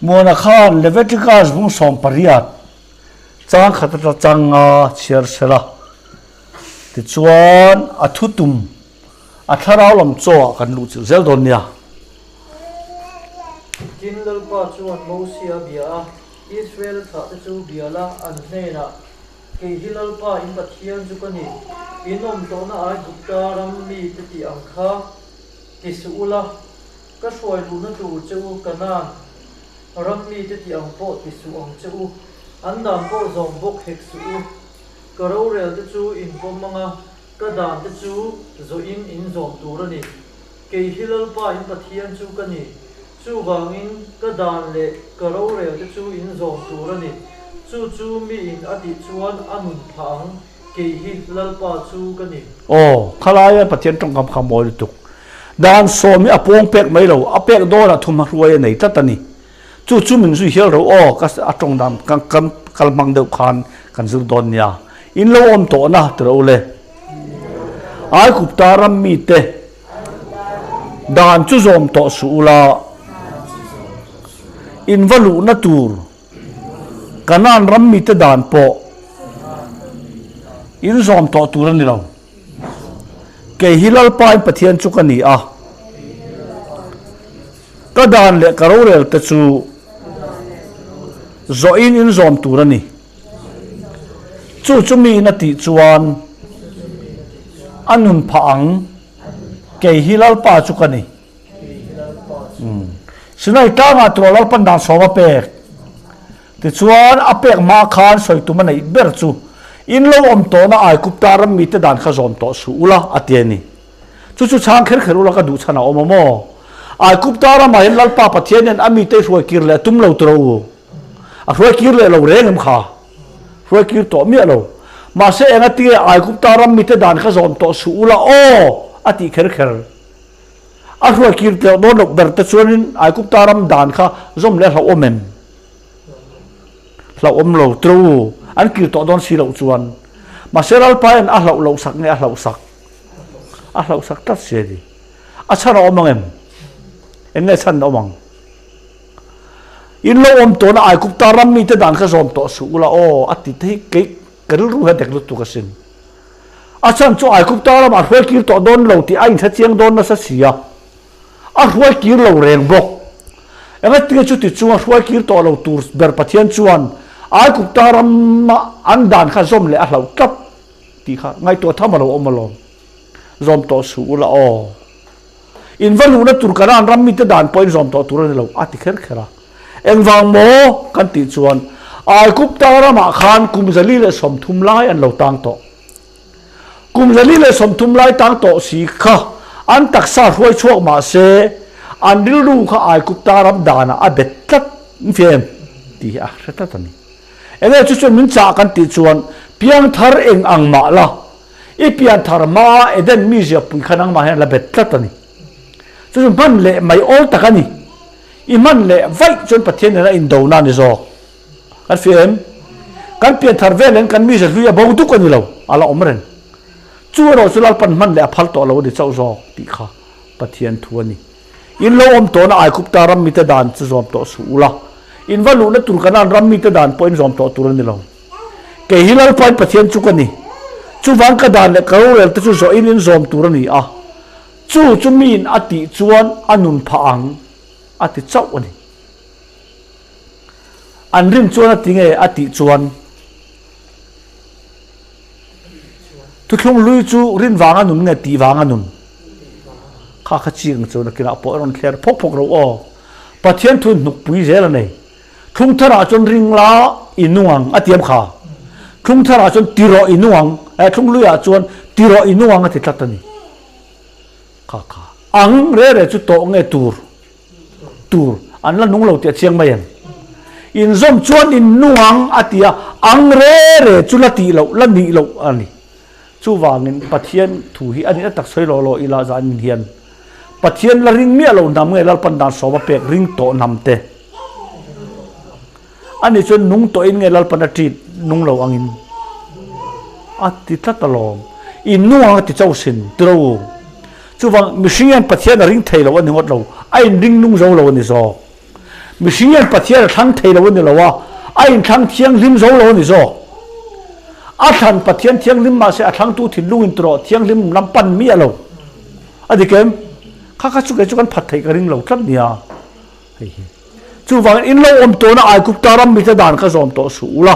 Muana khan Leviticus bung 18 chang khat atang chang nga chhiar sela. Tichuan a thutum a thlarau lam chaw ah kan luh chilh zel dawn nia. Tin, Lalpa chuan Mosia bia a, Israel thlahte chu bia la an hnenah, Kei hi Lalpa in Pathian chu ka ni, in awm tawhna Aigupta ram mite tih ang kha ti suh ula, ka hruai luhna tur che u Kanaan ram mite tih ang pawh ti suh ang che u, an dan pawh zawm bawk hek suh u. Ka rorel te chu in pawm ang a, ka dan te chu zawhin in zawm tur a ni. Kei hi Lalpa in Pathian chu ka ni. Chuvangin ka dan leh ka rorel te chu in zawm tur a ni. Chu chu miin a tih chuan a nun phah ang, kei hi Lalpa chu ka ni. Aw, khalaia Pathian tawngkam kha mawi lutuk. Dan sawm hi a pawng pek mai lo, a pek dawnah thum hruai a nei tlat a ni. Chu chu min zui hial ro aw, ka a tawng dan kan kal hmang deuh khan kan zir dawn nia. In lo awm tawhna ti ro le. Aigupta ram mite dan chu zawm tawh suh ula, in va luhna tur Kanaan ram mite dan pawh in zawm tawh tur a ni lo. Kei hi Lalpain Pathian chu ka ni a, ka dan leh ka rorel te chu zawhin in zawm tur a ni. Chu chu miin a tih chuan a nun phah ang, kei hi Lalpa chu ka ni. Sinai tlangah turaw Lalpan dan sawm a pek. Tichuan, a pek hma khan sawi tum a neih ber chu, In lo awm tawhna Aigupta ram mite dan kha zawm tawh suh ula, a ti a ni. Chu chu chhang kher kher ula ka duh chhan a awm a maw? Aigupta ramah hian Lalpa Pathian hian a mite i hruai kir leh a tum lo tiraw u? A hruai kir leh lo reng em kha? Hruai kir tawh miah lo. Mahse, engatinge Aigupta ram mite dan kha zawm tawh suh ula aw? a tih kher kher. A hruai kir teuh dawn loh ber te chuanin Aigupta ram dan kha zawm leh hlauhawm em? Hlauhawm lo tiraw u, an kir tawh dawn si loh chuan. Mahse Lalpa hian a hlauh loh sak nge a hlauh sak? A hlauh sak tlat si a ni. A chhan a awm ang em? Eng nge chhan a awm ang? In lo awm tawhna Aigupta ram mite dan kha zawm tawh suh ula aw a ti te hi kei ka rilru hi a dek lutuk asin. A chhan chu Aigupta ramah hruai kir tawh dawn lo tih a inhre chiang dawn nasa si a, a hruai kir lo reng bawk. Engatinge chuti chunga hruai kir tawh lo tur ber Pathian chuan Aigupta rama an dan kha zawm leh a hlauh tlat tih kha ngaihtuah tham a lo awm alawm. Zawm tawh suh ula aw. In va luhna tur Kanaan ram mite dan pawhin zawm tawh tur a ni lo a ti kher kher a. Engvang maw kan tih chuan Aigupta ramah khan kum 130 lai an lo tang tawh. Kum 130 lai tang tawh si kha an taksa hruai chhuak mah se an rilru kha Aigupta ram danah a bet tlat em tih hi a hre tlat a ni. Enge chu chuan min chah kan tih chuan piangthar eng ang mah la I pianthar hmaa Eden mizia pui kha nangmah hian la bet tlat a ni. Chu chu hman leh mai awl tak a ni. I hman leh vaih chuan Pathian nena indona a ni zawk. Kan fia em? Kan pianthar vel hian kan mizia hlui a bo duk a ni lo, a la awm reng. Chu erawh chu Lalpan hman leh a phal tawh lo a ni chauh zawk tih kha Pathian thu a ni. In lo awm tawhna Aigupta ram mite dan chu zawm tawh suh ula, in va luhna tur Kanaan ram mite dan pawhin zawm tawh tur a ni lo. Kei hi Lalpain Pathian chu ka ni. Chuvang ka dan leh ka rorel te chu zawhin in zawm tur a ni a. Chu chu miin a tih chuan a nun phah ang a ti chauh a ni. An rin chuan a ti nge a tih chuan Thuthlung hlui chu rin vanga nun nge tih vanga nun? Kha kha chiang chu nakinah pawh a rawn thler phawk phawk ro aw. Pathian thu in hnukpui zel a nei. Thlung tharah chuan ring la i nung ang a tiam kha. Thlung tharah chuan ti rawh i nung ang, eh thlung luiah chuan ti rawh i nung ang a ti tlat a ni. Kha kha. Ang re re chu tawh nge tur tur an la nung lo tih a chiang mai em? Inzawm chuan in nung ang a ti a, ang re re chu la tih loh, la nih loh a ni. Chuvangin Pathian thu hi a nihna tak sawi law law ila zan hian Pathian la ring miah lo hnam nge Lalpan dan sawm a pek ring tawh hnam te. Ani chuan nung tawhin nge Lalpan a ṭit nung lo angin a ti tlat alawm. In nung ang a ti chauh sin tiro u. Chuvang mihring hian Pathian a ring thei lo a ni ngawt lo, a inring nung zo lo a ni zawk. Mihring hian Pathian a thlang thei lo a ni lo a, a inthlang thianghlim zo lo a ni zawk. A thlan Pathian thianghlim mahse a thlangtu thinlung in tawh thianghlim lam pan miah lo. A dik em? Kha kha chu kei chu kan phat theih ka ring lo tlat nia. Hei hi. Chuvangin in lo awm tawhna Aigupta ram mite dan kha zawm tawh suh ula.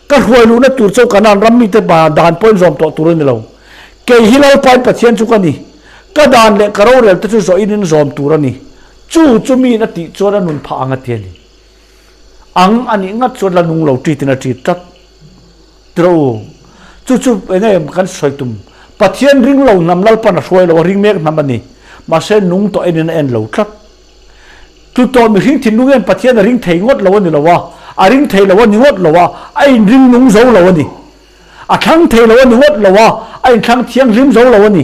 Ka hruai luhna tur chu Kanaan ram mite dan pawhin zawm tawh tur a ni lo. Kei hi Lalpain Pathian chu ka ni. Ka dan leh ka rorel te chu zawhin in zawm tur a ni. Chu chu miin a tih chuan a nun phah ang a ti a ni. Ang a nih ngat chuan la nung lo ṭitin a ṭit tlat. Tiraw u, chu chu eng nge kan sawi tum? Pathian ring lo hnam Lalpan a hruai lo a, ring mek hnam a ni. Mahse nung tawh enin a en lo tlat. Chu tawh mihring thinlung hian Pathian a ring thei ngawt lo a ni lo a, a ring thei lo a ni ngawt lo a, a inring nung zo lo a ni. A thlang thei lo a ni ngawt lo a, a inthlang thianghlim zo lo a ni.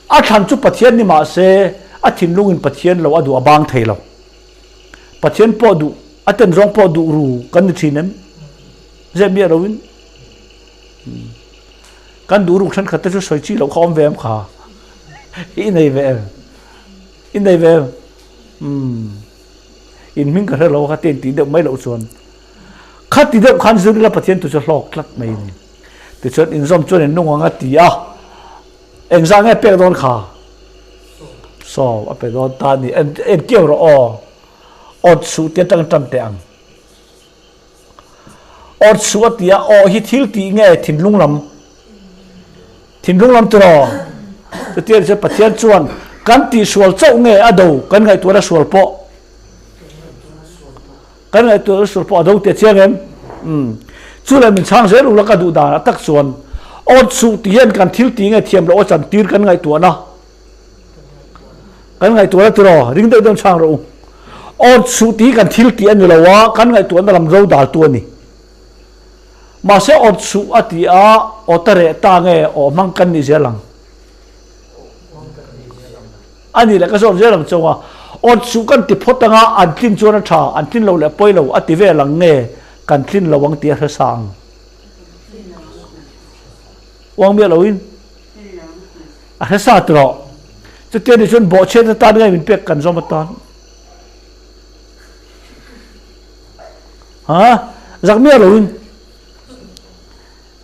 A thlan chu Pathian ni mah se, a thinlungin Pathian lo a duh a bang thei lo. Pathian pawh duh, a ten zawng pawh duh ru kan ni thin em? Zep miah loin. Kan duh ruk thenkhat te chu sawi chi loh kha awm ve em kha? I nei ve em? I nei ve em? Umm. In hming ka hre lo kha ten tih deuh mai loh chuan. Kha ti deuh khan zir ila Pathian tu chu hlawk tlat mai ni. Tichuan inzawm chuan in nung ang a ti a. Engzah nge pek dawn kha? Sawm a pe dawn ta ni. En en keu rawh aw. Awt suh tia tang tan teh ang. Awt suh a tia aw hi thil tih nge thinlung lam? Thinlung lam tiraw? Chutia ni chuan Pathian chuan kan tihsual chauh nge a do kan ngaihtuahna sual pawh? Kan ngaihtuah sul pawh a do teh chiang em? Umm. Chu leh min chhang zel ula ka duh danah tak chuan awt suh ti hian kan thil ti nge thiam loh a chan tir kan ngaihtuahna kan ngaihtuahna tiraw ring deuh deuh chhang rawh u. Awt suh ti hi kan thil tih a ni lo a, kan ngaihtuahna lam zo daltu a ni. Mahse awt suh a ti a, awt a reh ta nge aw hmang kan nih zel ang. A nih leh ka zawt zel ang chauh a, awt suh kan ti phawt anga an tlin chuan a tha, an tlin lo leh pawi lo a ti vel ang nge kan tlin lo ang tih a hre sa ang. Uang miah loin a hre sa tawh. Chutia ni chuan bawhchhiat atan nge min pek kan zawm atan. Ha? Zak miah loin.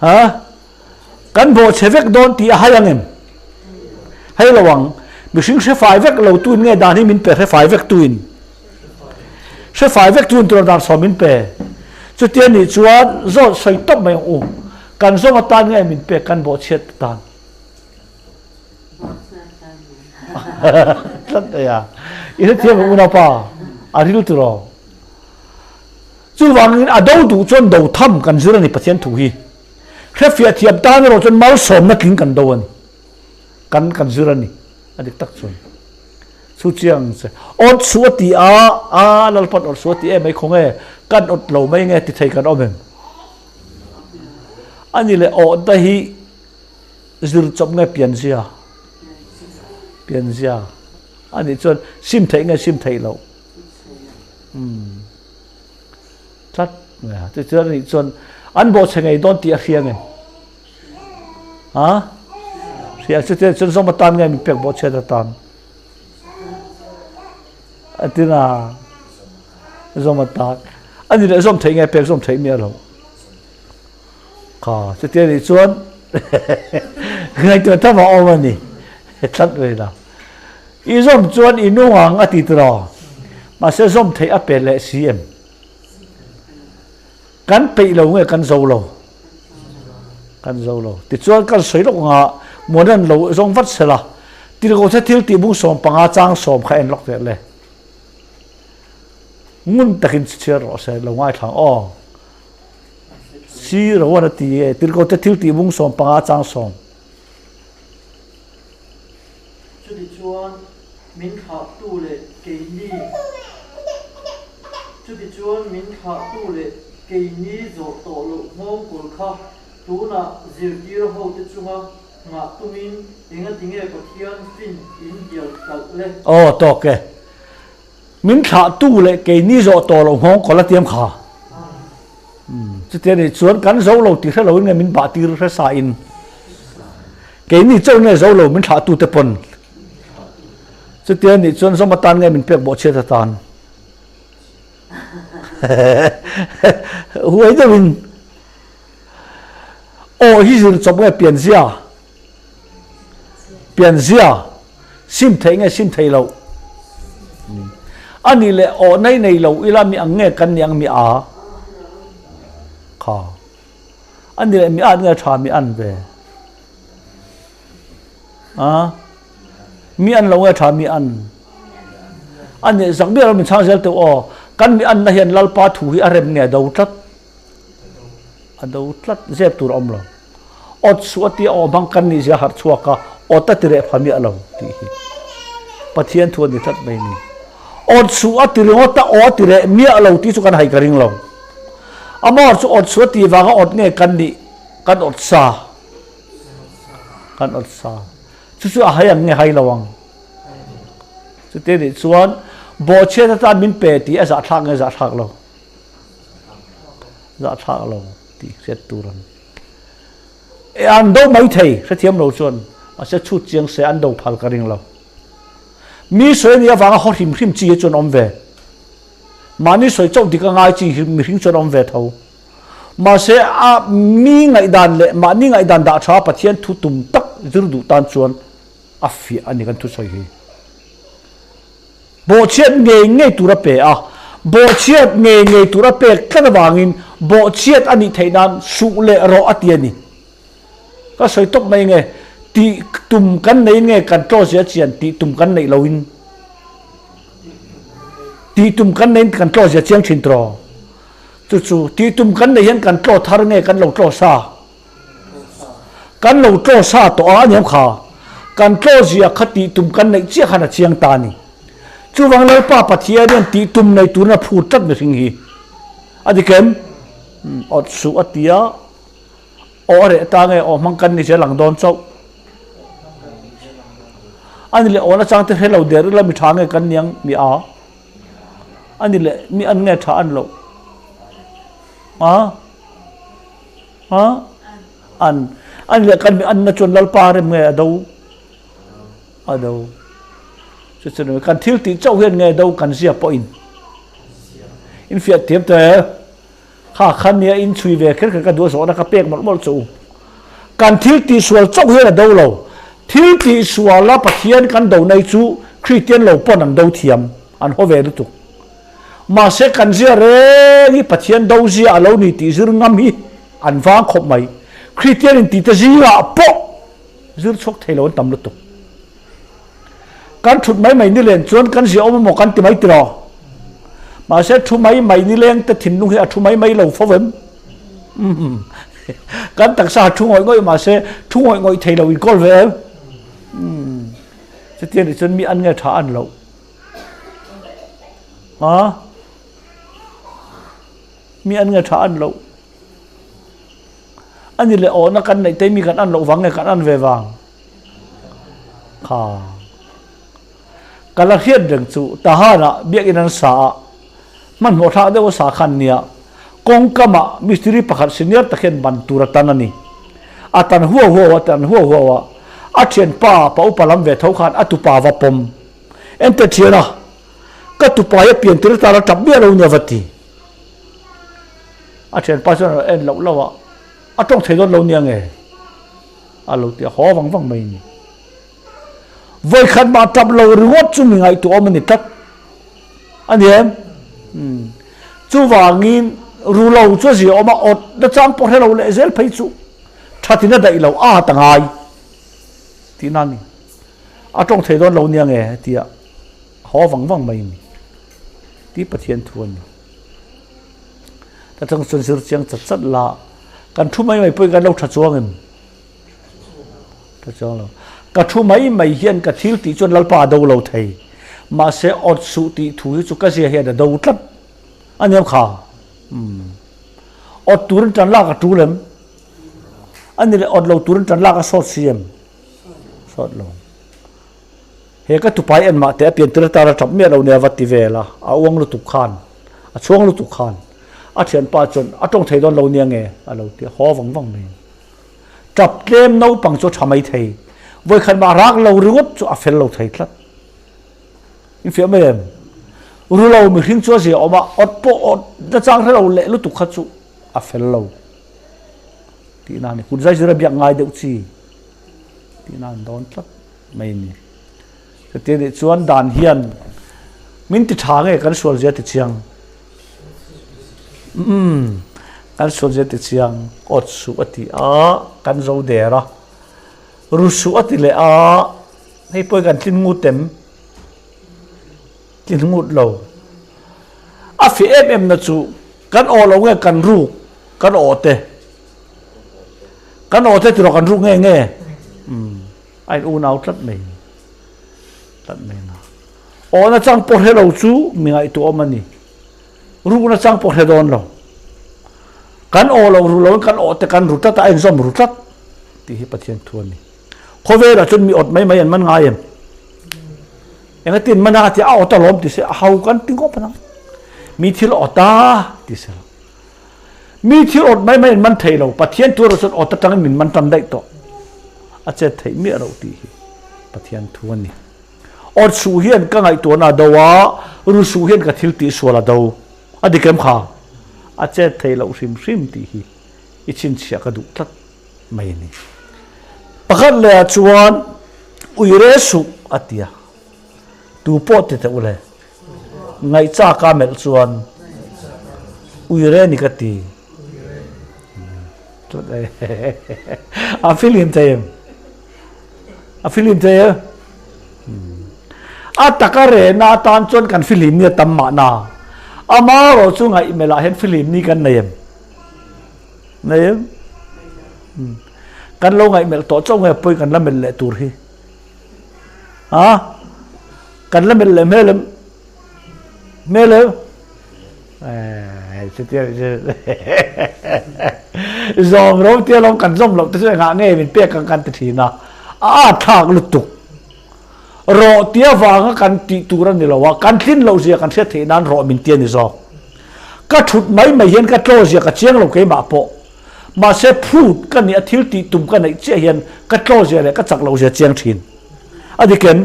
Ha? Kan bawhchhe vek dawn tih a hai ang em? Hei lo ang. Mihring hre fai vek lo tuin nge dan hi min pe hre fai vek tuin? Hre fai vek tuin tura dan sawm min pe. Chutia nih chuan zawt sawi tawp mai ang u. Kan zawm atan nge min pek kan bawhchhiat atan? Tlat mai a. I hrethiam ang unaupa. A ril tiraw? Chuvangin a do duh chuan do tham kan zir a ni Pathian thu hi. Hrefiah thiam tan erawh chuan malsawmna tling kan do a ni. Kan kan zir a ni. A dik tak chuan. Chu chiang che. Awt suh a ti a, a Lalpan awt suh a ti em mai khaw nge kan awt lo mai nge ti thei kan awm em? A ni leh awhna hi zir chawp nge pianzia? Pianzia. A nih chuan sim theih nge sim theih loh? Umm. Tlat mai a. Tichuan anih chuan an bawhchhe ngei dawn tih a hria ngem? Ha? Hria chutia chuan zawm atan nge min pek bawhchhiat atan? A tina zawm atan. Ani leh zawm theih nge pek zawm theih miah lo. Kha chutia nih chuan ngaihtuah tham a awm a ni. Tlat mai la. I zawm chuan i nung ang a ti tiraw? Mahse zawm theih a pe leh si em? Kan peih lo nge kan zo lo? Kan zo lo. Tichuan kan sawi lawk anga muan an lo zawng vat sela. Tirhkohte thil tih bung 15 chang sawm kha en lawk teh le. Ngun takin chhiar rawh se lo ngaithla ang aw. Si Rowan a ti e Tirhkohte thil tih bung 15 chang sawm. Chutichuan min thlahtu leh keini Chutichuan min thlahtu leh keini zawh tawh loh nghawngkawl kha tunah zirtir hote chunga nghah tumin engatinge Pathian fin in hnial kalh le? Aw tawk e. Min thlahtu leh keini zawh tawh loh nghawngkawl a tiam kha. Chutia nih chuan kan zo lo tih hre loin nge min bah tir hre sa in keini chauh nge zo lo min thlahtu te pawn. Chutia nih chuan zawm atan nge min pek bawhchhiat atan. Huai deuhin aw hi zir chawp nge pianzia? Pianzia sim theih nge sim theih loh? A nih leh aw nei nei lo ila mi ang nge kan nih ang mi a? Kha. A nih leh mi at nge tha mi an ve? A mi an lo nge tha mi an? A nih zak miah lo min chhang zel teuh aw. Kan mi anna hian Lalpa thu hi a rem nge a do tlat? A do tlat zep tur a awm lo. Awt suh a tia aw hmang kan nih zia harh chhuak a, awt a ti reh pha miah lo tih hi Pathian thu a ni tlat mai ni. Awt suh a ti ringawt a, aw a ti reh miah lo tih chu kan hai ka ring lo. Amawr chu awt suh a tih vanga awt nge kan nih kan awt sa. Kan awt sa. Chu chu a hai ang nge hai lo ang. Chute nih chuan bawhchhiat atan min pe tih a zahthlak nge zahthlak lo. Zahthlak lo tih hriat tur an e an do mai thei hrethiam lo chuan mahse chhut chiang se an do phal ka ring lo. Mi sawi anih avanga haw hrim hrim chi hi chuan awm ve. Mahni sawi chauh dik a ngai chi hi mihring chuan awm ve tho. Mahse a mi ngaihdan leh mahni ngaihdan dah tha Pathian thu tum tak zir duh tan chuan a fiah a ni kan thusawi hi. Bawhchhiat ngei ngei tur a pe a, bawhchhiat ngei ngei tur a pek tlat avangin bawhchhiat a nih theih nan suh leh rawh a ti a ni. Ka sawi tawp mai nge, tih tum kan neiin nge kan tlaw zia chian tih tum kan neih loin tih tum kan neiin kan tlaw zia chiang thin tawh. Chu chu tih tum kan neih hian kan tlaw thar nge kan lo tlaw sa? Kan lo tlaw sa tawh a aniang kha. Kan tlaw zia kha tih tum kan neih chiah khan a chiang ta a ni. Chuvang Lalpa Pathian hian tih tum nei turin a phut tlat mihring hi. A dik em? Awt suh a ti a, aw a reh ta nge aw hmang kan ni zel ang dawn chauh. A ni leh aw nachang te hre lo der ila mi tha nge kan niang mi a. A ni leh mi an nge tha an loh. A. A an an leh kan mi anna chuan Lalpa rem nge a do? A do. Chu chu kan thil tih chauh hian nge do kan zia pawhin in fiah thiam tawh e. Kha khan nia in chhui ve kher kher ka duh a zawhna ka pek mawlh mawlh chu. Kan thil tih sual chauh hian a do lo. Thil tih suala Pathian kan do nei chu Kristian lo pawn an do thiam, an haw ve lutuk. Mahse kan zia reng hi Pathian do zia a lo ni tih zir ngam hi an vang khawp mai. Kristian in tihte zingah pawh zir chhuak thei lo an tam lutuk. Kan thut mai mai nileng chuan kan zia awm emaw kan ti mai tiraw? Mahse thu mai mai nileng te thinlung hi a thu mai mai lo fo vem. Kan taksa a thu ngawih ngawih mahse thu ngawih ngawih thei lo inkawl ve em? Chutiang nih chuan mi an nge tha an loh. A mi an nge tha an loh ani leh awhna kan neih te mi kan an loh vang nge kan an ve vang kha ka la hriat reng chu Tahan ah biakinn an sa a hmanhmawh thlak deuh a sa khan nia kawngkam ah mistiri pakhat senior tak hian ban tur a tan a ni a tan huau huau a tan huau huau a a thianpa pa upa lam ve tho khan a tupa va pawm Ente thian a, ka tupa hi a pian tir atan a tap miah lo nia va ti. A thianpa chuan a lo en loh loh a, a tawng thei dawn lo nia nge? A lo ti a, haw vang vang mai a ni. Vawikhat mah tap lo ringawt chu mi ngaihtuah awm a ni tlat. A ni em? Umm. Chuvangin ru lo chu a zia awm a, awt nachang pawh hre lo leh zel phei chu thatin a daih lo, a ha ta ngai tihna a ni. A tawng thei dawn lo nia nge tia haw vang vang mai a ni tih Pathian thu a ni. Ta chang chuan zir chiang chat chat la kan thu mai mai pawhin kan lo tha chuang em? Tha chuang lo. Ka thu mai mai hian ka thil tih chuan Lalpa a do lo thei. Mahse awt suh tih thu hi chu ka zia hian a do tlat a niam kha. Umm. Awt turin tan lak a tul em? A ni leh awt lo turin tan lak a sawt si em? Sawt lo. He ka tupai en mah teh a pian tir atan a tap miah lo nia va ti vel a, a uang lutuk khan, a chhuang lutuk khan a thianpa chuan a tawng thei dawn lo nia nge a lo ti a, haw vang vang mai. Tap tlem naupang chu a tha mai thei, vawikhat mah rak lo ringawt chu a fel lo thei tlat. Infiah mai em? Ru lo mihring chu a zia awm a, awt pawh awt nachang hre lo leh lutuk kha chu a fel lo tihna a ni. Kut zai zira biak ngai deuh chi tihna an dawn tlat mai a ni. Chuti anih chuan dan hian min ti tha nge kan sual zia ti chiang? Umm kan sual zia ti chiang awt suh a ti a, kan zo der a, ru suh a ti leh a, hei pawh hi kan tlin ngut em? Tlin ngut lo. A fih em em na chu kan aw lo nge kan ruk kan aw te kan aw te tiraw kan ruk nge nge? Umm. A in unau tlat mai tlat mai na. Aw na chang pawh hre lo chu mi ngaihtuah awm a ni. Ruk na chang pawh hre dawn lo. Kan aw lo ru lo in kan aw te kan ru tlat a, a inzawm ru tlat tih hi Pathian thu a ni. Khawvelah chuan mi awt mai mai an man ngai em? Engatin man a tia a awt alawm ti se a hau kan ti ngawt ang. Mi thil awt a ti se lo. Mi thil awt mai mai an man thei lo, Pathian thu erawh chuan awt atangin min man tan daih tawh. A chet theih miah loh tih hi Pathian thu a ni. Awt suh hian ka ngaihtuahna a do a, ru suh hian ka thil tih sual a do. A dik em kha? A chet theih loh hrim hrim tih hi i chhinchhiah ka duh tlat mai a ni. Pakhat lehah chuan uire suh a ti a, tu pawh ti teh u le. Ngaihchak a melh chuan uire ni ka ti. A filim thei em? A filim thei em? A taka rehna atan chuan kan filim ni a tam mahna. Amaherawh chu ngaihmelh ah hian filim ni kan nei em? Nei em? Kan lo ngaihmelh tawh chauh nge pawi kan la melh leh tur hi? Ha? Kan la melh leh hmel em? Hmel em? Zawm ro tia lawm kan zawm loh te chu engah nge min pek ang kan ti thin a, a at thlak lutuk. Rawh tia vanga kan tih tur a ni lo a, kan tlin loh zia kan hriat theih nan rawh min ti a ni zawk. Ka thut mai mai hian ka tlaw zia ka chiang lo keimah pawh. Mahse phut ka nih a thil tih tum ka neih chiah hian ka tlaw zia leh ka chak loh zia chiang thin. A dik em?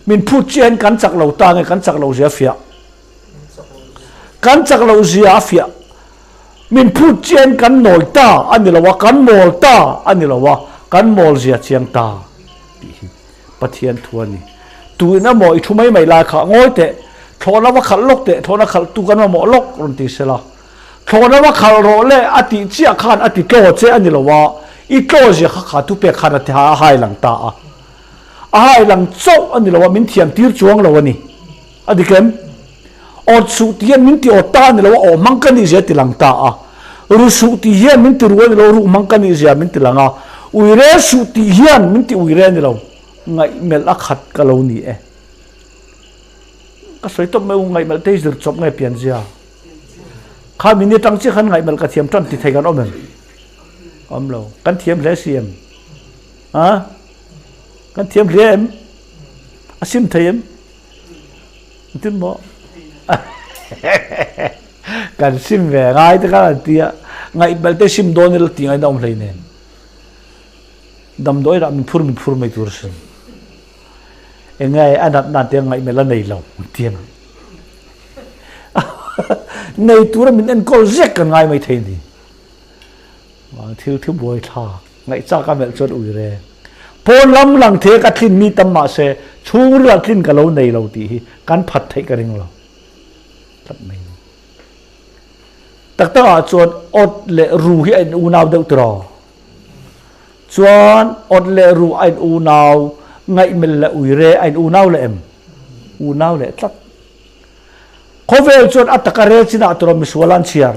Min phut chiah hian kan chak lo ta nge kan chak loh zia a fiah? Kan chak loh zia a fiah. Min phut chiah hian kan nawi ta a ni lo a, kan mawl ta a ni lo a, kan mawl zia chiang ta tih hi Pathian thu a ni. Tuin emaw i thu mai mai lai kha ngawi teh, thlawhna va khalh lawk teh, thlawhna khalh tu kan mamawh lawk rawn ti sela. Thlawhna va khalh rawh le a tih chiah khan a ti tlaw che a ni lo a, i tlaw zia kha kha thupek khan a hai lang ta a. A hai lang chauh a ni lo a, min thiam tir chuang lo a ni. A dik em? Awt suh tih hian min ti awt ta a ni lo a, aw hmang ka nih zia a ti lang ta a. Ru suh tih hian min ti ru a ni lo a, ruh hmang ka nih zia min ti lang a. Uire suh tih hian min ti uire a ni lo. Ngaihmelh a khat ka lo ni e. Ka sawi tawp mai u, ngaihmelh te hi zir chawp nge pianzia? Kha mi ni atang chiah khan ngaihmelh ka thiam tan ti thei kan awm em? Awm lo. Kan thiam hle si em? Ha? Kan thiam hle em? A sim thei em? Tin maw? Kan sim ve ngai te khan an ti a. Ngaihmelh te sim dawn ila ti ngaihna awm hlei nen. Damdawi lah min phur min phur mai tur sin. Enge a nat nan te ngaihmelh a nei lo an ti ang. Nei tura min enkawl zek kan ngai mai thei ni. Vang thil thu buai thla ngaihchak a melh chuan ui re. Pawn lam lang the ka tlin mi tam mah se chhungril ah tlin ka lo nei lo tih hi kan phat theih ka ring lo. Tlat mai ni. Tak tak ah chuan awt leh ru hi a in unau deuh tiraw. Chuan awt leh ru a in unau, ngaihmelh leh uire a in unau leh em? Unau leh tlat. Khawvel chuan a taka rel chinah tawrh misual an chhiar.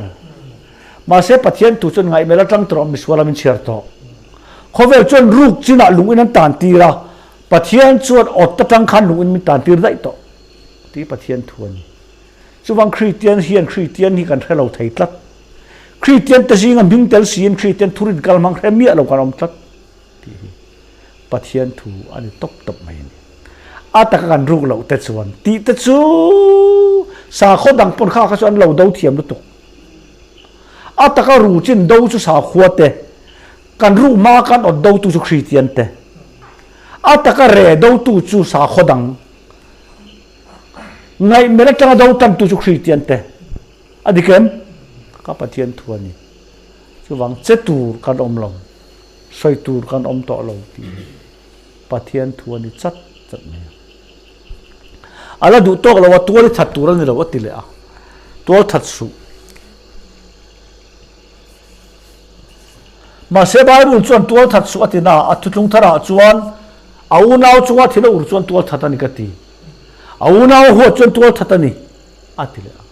Mahse Pathian thu chuan ngaihmelh atang tawrh misual an inchhiar tawh. Khawvel chuan ruk chinah lungin an tan tir a, Pathian chuan awt atang khan lungin min tan tir daih tawh tih Pathian thu a ni. Chuvang Kristian hian Kristian hi kan hre lo thei tlat. Kristian te zinga hming tel siin Kristian thurin kal hmang hre miah lo kan awm tlat tih hi Pathian thu a ni tawp tawp mai a ni. A taka kan ruk loh te chuan tih te chu sakhaw dang pawn kha kha chu an lo do thiam lutuk. A taka ru chin do chu sakhua te, kan ruk hma kan awt do tu chu Kristian te. A taka re do tu chu sakhaw dang. Ngaihmelh atanga do tantu chu Kristian te a dik em? Ka Pathian thu a ni. Chuvang che tur kan awm lo, sawi tur kan awm tawh lo tih hi Pathian thu a ni chat chat mai a. A la duh tawk lo a, tual i that tur a ni lo a ti leh a, tual that suh. Mahse Bible chuan tual that suh a ti na a, a thutlung tharah chuan a unau chunga thil a ur chuan tual that a ni ka ti. A unau a huat chuan tual that a ni a ti leh a.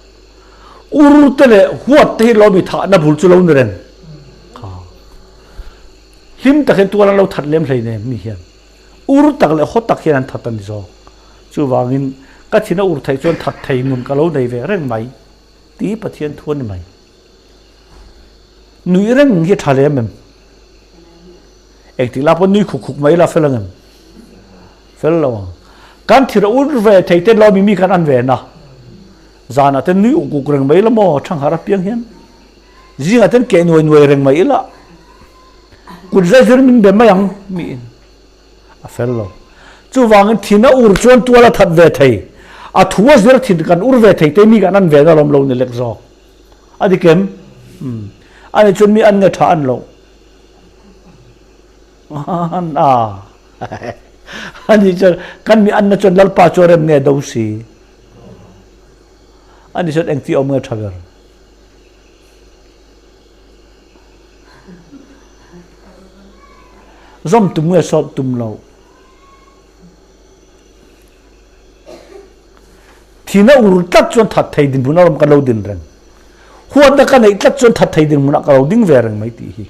Ur te leh huat te hi lawmi thahna bul chu lo ni reng kha. Hlim tak hian tual an lo that lem hleinem mi hian. Ur tak leh haw tak hian an that a ni zawk. Chuvangin ka thin a ur theih chuan that thei nun ka lo nei ve reng mai tih Pathian thu a ni mai. Nuih reng hi a tha lem em? Engtik lah pawh nui khuk khuk mai ila fel ang em? Fel lo ang. Kan thir a ur ve thei te lawmi mi kan an ve na. Zanah ten nui uk uk reng mai ila maw Thangharh apiang hian. Zingah ten keh nuai nuai reng mai ila. Kut zai zir min be mai ang miin. A fel lo. Chuvangin thin a ur chuan tual a that ve thei. A thu a zir thin kan ur ve thei te mi kan an ve na lawm lo ni lek zawk. A dik em? Umm. Ani chuan mi an nge tha an lo. An a. Ani chuan kan mi an na chuan Lalpa chu a rem nge do si. Ani chuan engti awm nge tha ber. Zawm tum nge sawt tum lo. Thina ur tlat chuan that thei dinhmun a rawm ka lo din reng. Huatna ka neih tlat chuan that thei dinhmunah ka lo ding ve reng mai tih hi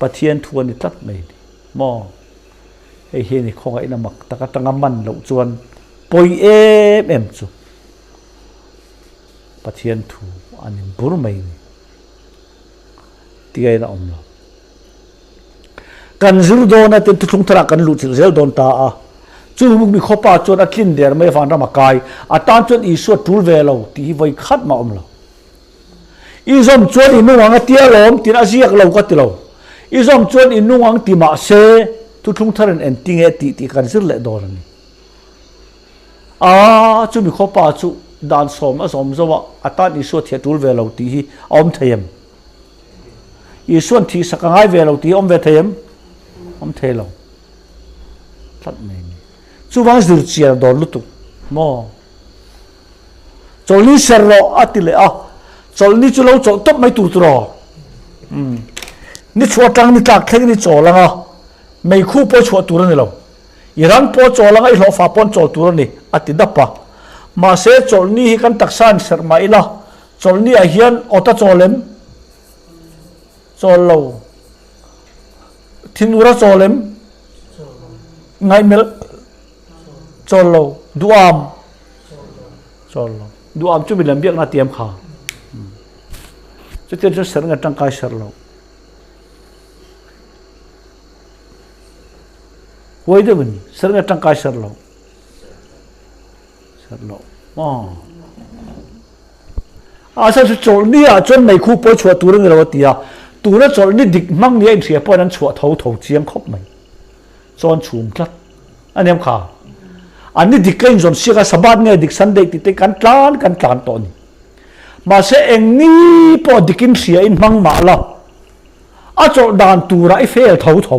Pathian thu a ni tlat mai a ni. Maw? Hei hi a ni khawngaihna mak tak atanga man loh chuan pawi em em chu Pathian thu an inbur mai a ni. Tiain a awm lo. Kan zir dawn a tin thuthlung tharah kan luh chilh zel dawn ta a. Chu mi khawpa chuan a tlin der mai vanram a kai. A tan chuan Isua tul ve lo tih hi vawi khat mah a awm lo. I zawm chuan i nung ang a tia lawm tiin a ziak lo ka ti lo. I zawm chuan i nung ang ti mah se thuthlung tharin engtinge tih tih kan zir leh dawn a ni. A, chumi khawpa chu dan sawm a zawm zo a, a tan Isua thiah tul ve lo tih hi a awm thei em? Isua'n thihsak a ngai ve lo tih hi a awm ve thei em? Awm thei lo. Tlat mai a ni. Chuvang zir chian a dawn lutuk maw? Chawlhni ser rawh a ti leh a, chawlhni chu lo chawlh tawp mai tur tur aw. Umm. Ni chhuah atang ni tlak thleng in i chawl ang a, meikhu pawh i chhuah tur a ni lo. I ran pawh chawl anga i hlawhfa pawn chawl tur a ni, a ti dap a. Mahse, chawlhni hi kan taksa in serh mah ila, chawlhni ah hian awt a chawl em? Chawl lo. Thinur a chawl em? Ngaihmelh? Chawl lo. Duham? Chawl lo. Duham chu milem biakna a tiam kha. Chutiang chuan serh nge tangkai serh lo. Huai deuh in ser nge tangkai ser lo? Ser lo. Aw. A sa chu chawlhni ah chuan meikhu pawi chhuah tur a ni lo a ti a. Tuna chawlhni dik hmang ni a inhria pawhin an chhuah tho tho chiang khawp mai. Chawn chhum tlat. A niam kha. An ni dik ka inzawn siak a, Sabbath nge dik Sunday tih te kan tlan kan tlan tawh a ni. Mahse eng ni pawh dik in hria in hmang mah la. A chawlh dan turah i fail tho tho.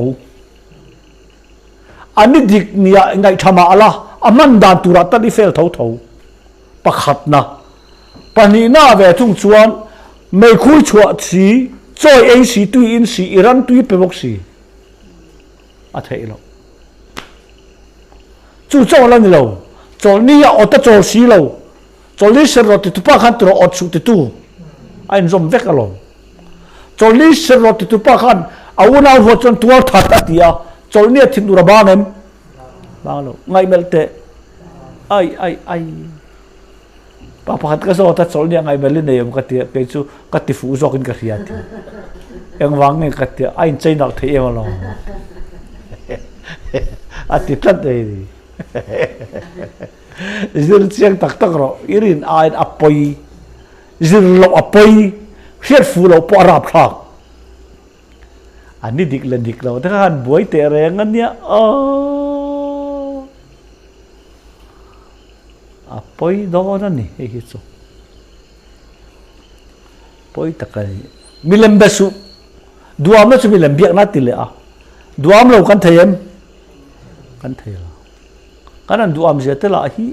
A ni dik nia ngaihṭha mah la, a hman dan turah tan i fail tho tho. Pakhatna. Pahnihna ve thung chuan meikhui chhuah si, chawi ei si, tui in si, i ran tui pe bawk si. A theih loh. Chu chauh la ni lo. Chawlhni a awt a chawl si lo. Chawlhni serrawh titupa khan tiraw awt suh titu a inzawm vek alawm. Chawlhni serrawh titupa khan a unau huat chuan tual that a ti a, chawlhni a thinur a bang em? Bang lo. Ngaihmelh teh. Ai ai ai. Pa pakhat ka zawt a, chawlhni a ngaihmelh i nei awm ka ti a, kei chu ka ti fuh zawkin ka hria a ti. Engvang nge ka ti a, a inchei nalh thei em alawm. A ti tlat ei ni. Zir chiang tak tak rawh, i rin aiin a pawi, zir loh a pawi, hriat fuh loh pawh a rap thlak. A ni dik leh dik lo te kha han buai teh reng a nia aw. A pawi dawn a ni hei hi chu. Pawi tak a ni. Milem be suh. Duamna chu milem biakna ti leh a. Duam lo kan thei em? Kan thei lo. Kan han duam zia te lah hi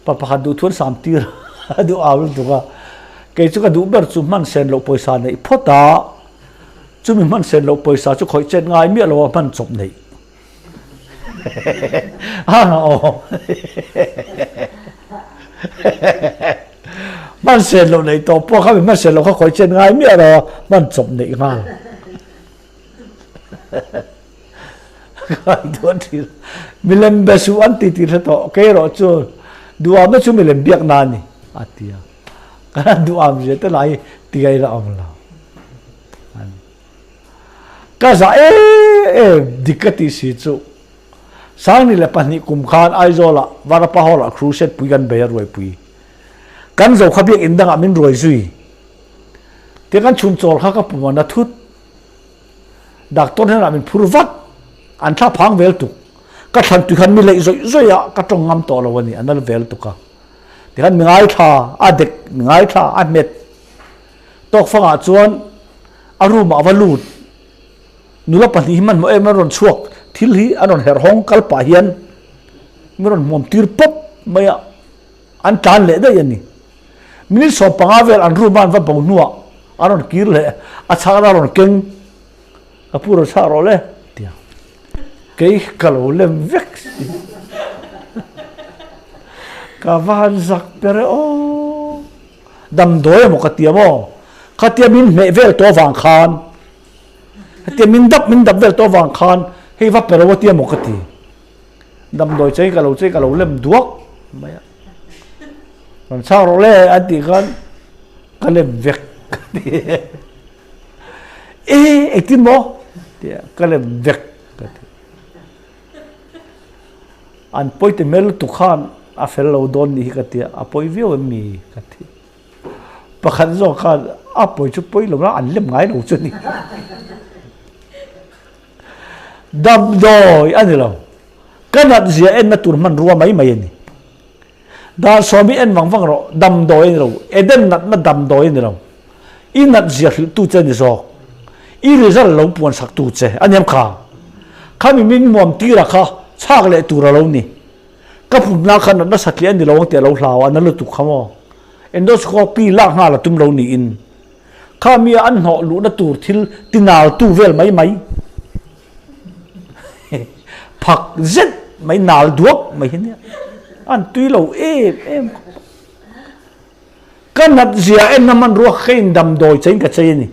pa pakhat duh thuan sam tir a duh au lutuk a. Kei chu ka duh ber chu hman sen loh pawisa neih phawt a, chumi hman sen loh pawisa chu khawih chet ngai miah lo a hman chawp neih. Hman sen loh neih tawh pawh kha mi hman sen loh kha khawih chet ngai miah lo a, hman chawp neih nghal. Milem be suh an ti tih hre tawh, kei erawh chu duham na chu milem biak na a ni a ti a, kan han duham zia te lah hi ti a awm lo. Ka zah em em dik ka tih si chu Sangni leh pahnih kum khan Aizawlah Varapa Hall-ah Crusade pui kan bei a ruaipui. Kan zo kha biakinn dangah min ruai zui. Tia kan chhun chawl kha ka pum a na thut. Doctor hnenah min phur vat. An thla phang vel tuk. Ka thlan tui khan mi leih zawih zawih a, ka tawng ngam tawh lo a ni, a nal vel tuk a. Tikhan mi ngaithla, a dek mi ngaithla, a hmet. Tawkfangah chuan a room ah a va lut. Nula pahnih hi hmanhmawh em an rawn chhuak, thil hi an rawn herh hawng kal pah hian min rawn hmuam tir pawp mai a, an tlan leh daih a ni. Minute 15 vel an room a an va bo hnuah an rawn kir leh, a chhakna a rawn keng, ka pu rawn chhak rawh le tia kei ka lo lem vek si. Ka va han zak ber e aw. Damdawi emaw ka ti maw? Khatia min hmeh vel tawh avang khan, hetia min dap min dap vel tawh avang khan hei va pe lo a tia maw ka ti. Damdawi chei ka lo chei ka lo lem duak mai a. Rawn chhak rawh le an tih khan ka lem vek ka ti. E engtin maw? Tia ka lem vek ka ti. An pawi ti hmel lutuk khan a fel lo dawn nih hi ka ti a, a pawi viau em mi ka ti. Pakhat zawk khan a pawi chu pawi lo na an lem ngai lo chu a ni. Damdawi a ni lo, ka nat zia enna tur hmanrua mai mai a ni. Dan sawmi en vang vang rawh, damdawi a ni lo, Eden natna damdawi a ni lo. I nat zia hrilhtu che a ni zawk. I result lo puan saktu che a niam kha. Khami min muam tira kha chhak leh tur a lo ni. Ka pumna kha natna satliah a ni lo ang tih a lo hlau a, a na lutuk kha maw. Endoscopy lak nghal a tum lo niin. Khami a an hnawh luhna tur thil tinaltu vel mai mai. Phak zet mai nal duak mai hi nia. An tui lo em em khawp a. Ka nat zia enna hmanrua kha ka indamdawi chein ka chei a ni.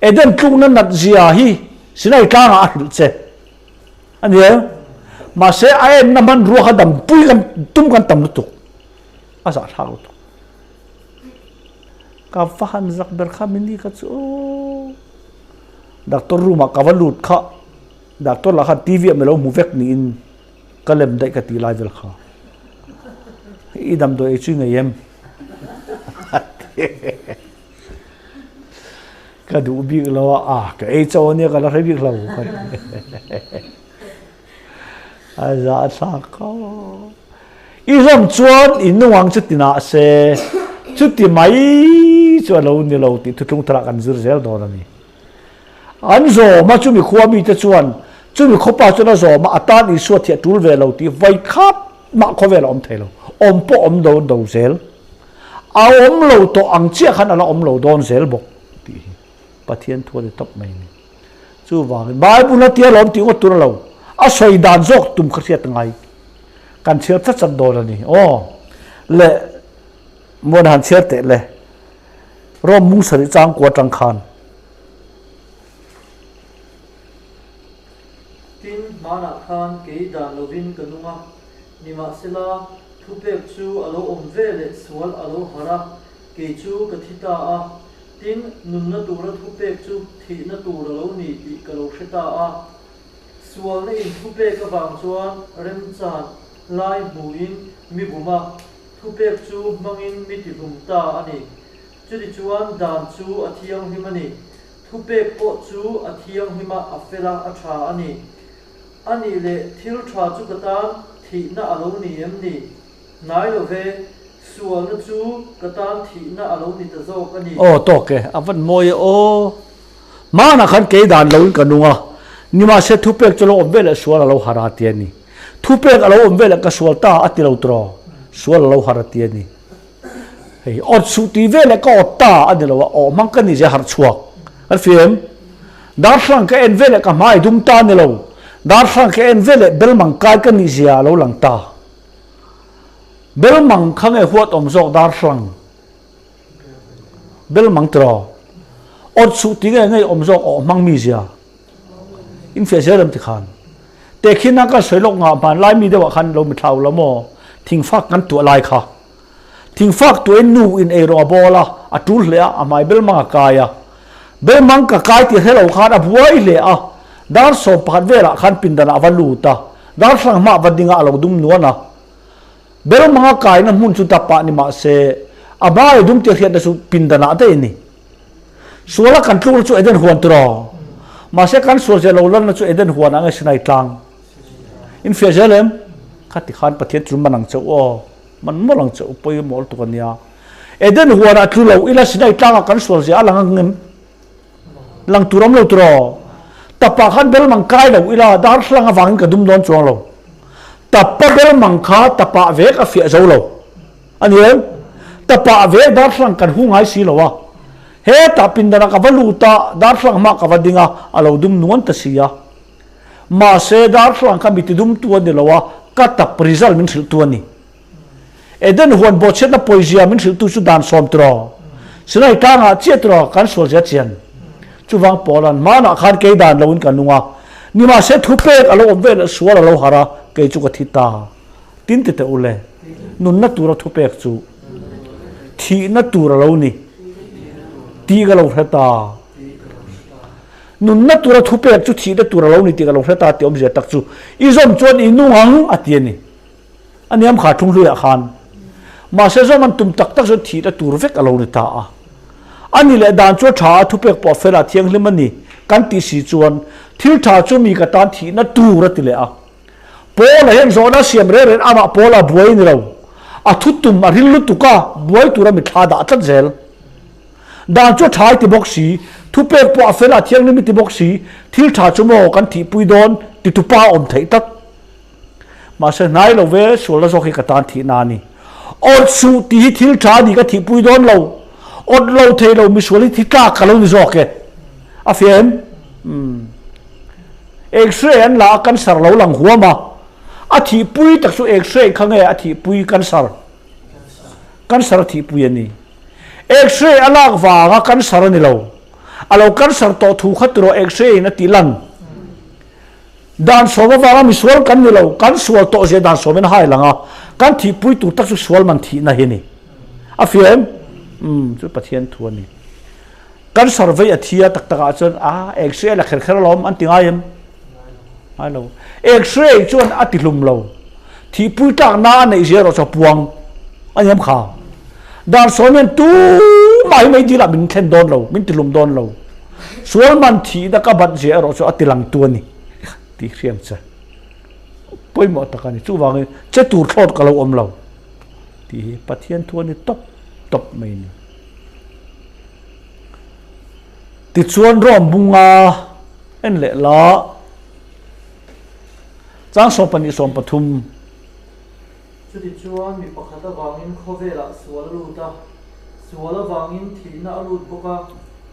Eden tlukna nat zia hi Sinai tlangah a hrilh che a ni em? Mahse a enna hmanrua kha dampui kan tum kan tam lutuk. A zahthlak lutuk. Ka va han zak ber kha mini kha chu aw. Doctor room ah ka va lut kha doctor lah khan TV ah mi lo hmu vek niin ka lem daih ka ti lai vel kha. I damdawi ei chu i ngei em? A ti. Ka duh bik lo a, ah ka ei chauh ania ka la hre bik lo ka ti. A zahthlak khawp. I hlawm chuan i nung ang chuti nah se, chuti mai chu a lo ni lo tih thuthlung tharah kan zir zel dawn a ni. An zawm a, chumi khua mite chuan chumi khawpa chuan a zawm a, a tan Isua thiah tul ve lo tih vawi khat mah khawvel a awm thei lo. Awm pawh awm do do zel. A awm lo tawh ang chiah khan a la awm lo dawn zel bawk tih hi Pathian thu a ni tawp mai a ni. Chuvangin Bible a tia lawm tih ngawt tur a lo, a sawi dan zawk tum kha hriat ngai. Kan chhiar chat chat dawn a ni. Aw le Muan han chhiar teh le. Rom mung sarih changkua atang khan. Tin, hmanah khan kei dan lovin ka nung a, nimahsela thupek chu a lo awm ve leh sual a lo harh a, kei chu ka thi ta a. Tin, nunna tura thupek chu thihna tur a lo ni tih ka lo hre ta a. Sualna in thupek avang chuan remchan lai hmuhin mi bum a, thupek chu hmangin mi tihlum ta a ni. Chutichuan dan chu a thianghlim a ni. Thupek pawh chu a thianghlim a, a fel a, a tha a ni. A nih leh thil tha chu ka tan. Thihna a lo ni em ni? Hnai lo ve, sualna chu ka tan thihna a lo ni ta zawk a ni. Aw tawk e, a van mawi e aw. Hmanah khan kei dan loin ka nung a, nimahse thupek chu lo awm veleh sual a lo harh a ti a ni. Thupek a lo awm veleh ka sual ta a ti lo tiraw? Sual a lo harh a ti a ni. Hei awt suh tih veleh ka awt ta a ni lo a, awh hmang ka ni zia harh chhuak. Kan fia em? Darthlang ka en veleh ka hmai dum ta a ni lo, darthlang ka en veleh belmang kai ka nih zia a lo lang ta. Belmang kha nge huat awm zawk darthlang? Belmang tiraw? Awt suh tih nge ngei awm zawk awh hmang mi zia? Infiah zel em tikhan? Tehkhin a kan sawi lawk ngah hmanlai mi deuhah khan lo mithlau la maw? Thingfak kan tuah lai kha. Thingfak tuahin nu in eirawng a bawl a, a tul hle a, a hmai belmang a kai a. Belmang ka kai tih hre lo khan a buai hle a, dar 11 velah khan pindanah a va lut a, darthlang hmaah va ding a, a lo dum nuan a. Belmang a kaina hmun chu dapah ni mah se, a hmai dum tih hriatna chu pindanah daih a ni. Suala kan tlukna chu Eden huan tiraw? Mahse kan sual zia lo lanna chu Eden huan ah nge Sinai tlang? In fiah zel em? Kha ti khan Pathian chu man ang che u aw, man mawlh ang che u, pawimawh lutuk a nia. Eden huan ah tlu lo ila Sinai tlang ah kan sual zia a lang ang em? Lang tur awm lo tiraw? Tapah khan belmang kai lo ila darthlang avangin ka dum dawn chuang lo. Tappa belmang kha tapah vek a fiah zo lo. A ni em? Tapah ve darthlang kan hu ngai si lo a. Hetah pindanah ka va lut a, darthlang hmah ka va ding a, a lo dum nuan ta si a. Mahse, darthlang kha mi tidumtu a ni lo a, ka tap result min hrilhtu a ni. Eden huan bawhchhiatna pawizia min hrilhtu chu dan sawm tiraw? Sinai tlangah chiah tiraw kan sualzia chian? Chuvang Paula'n hmanah khan kei dan loin ka nung a, nimahse thupek a lo awm veleh sual a lo harh a, kei chu ka thi ta. Tin ti teh u le, nunna tura thupek chu thihna tur a lo ni tih ka lo hre ta. Nunna tura thupek chu thihna tur a lo ni tih ka lo hre ta tih awmzia tak chu i zawm chuan i nung ang a ti a ni. A niam kha thunghluiah khan. Mahse zawm an tum tak tak chuan thihna tur vek a lo ni ta a. A ni leh dan chu a tha a, thupek pawh a fel a, thianghlim a ni kan tih si chuan thil tha chu mi ka tan thihna tur a ti leh a. Paula hian zawhna a siam reng reng amah Paula buai a ni lo. A thutum a ril lutuk a, buai tura mitthla dah tlat zel. Dan chu a tha i ti bawk si, thupek pawh a fel a thianghlim i ti bawk si, thil tha chu maw kan thihpui dawn titupa a awm theih tlat. Mahse hnai lo ve, sualna zawk hi ka tan thihna a ni. Awt suh tih hi thil tha a ni ka thihpui dawn lo. Awt lo thei lo misual hi thi tlak ka lo ni zawk e. A fiah em? Umm. X-ray an la a cancer lo lang huam a, a thihpui tak chu X-ray kha nge a thihpui cancer? Cancer a thihpui a ni. X-ray a lak vanga cancer a ni lo. A lo cancer tawh thu kha tiraw X-ray in a tih lan. Dan sawm avanga misual kan ni lo, kan sual tawh zia dan sawmin a hai lang a, kan thihpui tur tak chu sual man thihna hi a ni. A fiah em? Umm, chu Pathian thu a ni. Cancer vei a thi a tak takah chuan a X-ray a la kher kher alawm an ti ngai em? Ngai lo. X-ray chuan a ti hlum lo. Thihpui tlakna a neih zia erawh chu a puang a ni em kha? Dan sawm hian tumah hi mei dilah min thlen dawn lo, min ti hlum dawn lo. Sual man thihna ka bat zia erawh chu a ti langtu a ni tih hriam che. Pawimawh tak a ni. Chuvangin che tur thlawt ka lo awm lo tih hi Pathian thu a ni tawp tawp mai a ni. Tichuan Rome bunga en leh la chang 12 13. Chutichuan mi pakhat avangin khawvelah sual a lut a, sual avangin thihna a lut bawk a,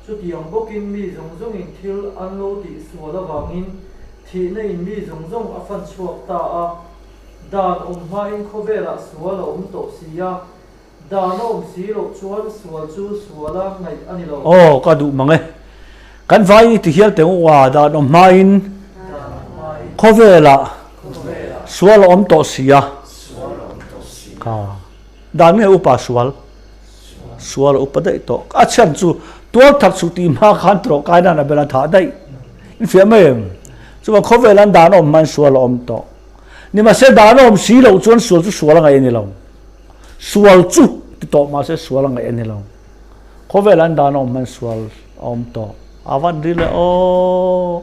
chutiang bawkin mi zawng zawngin thil an lo tih sual avangin thihna in mi zawng zawng a fan chhuak ta a, dan awm hmain khawvelah sual a awm tawh si a, Dan a awm si loh chuan sual chu suala ngaih a ni lo. Aw, ka duh mang e. Kan vaiin i ti hial teh u a, dan awm hmain khawvelah sual a awm tawh si a. Kha, dan nge upa sual? Sual a upa daih tawh. A chhan chu tual that suh tih hma khan tawh kai nan a bel a thah daih. In fiah mai em? Chuan khawvelah dan a awm hmain sual a awm tawh. Nimahse dan a awm si loh chuan sual chu sual a ngaih a ni lo. Sual chu ti tawh mahse sual a ngaih a ni lo. Khawvel an dan a awm hman sual a awm tawh. A van ri le aw.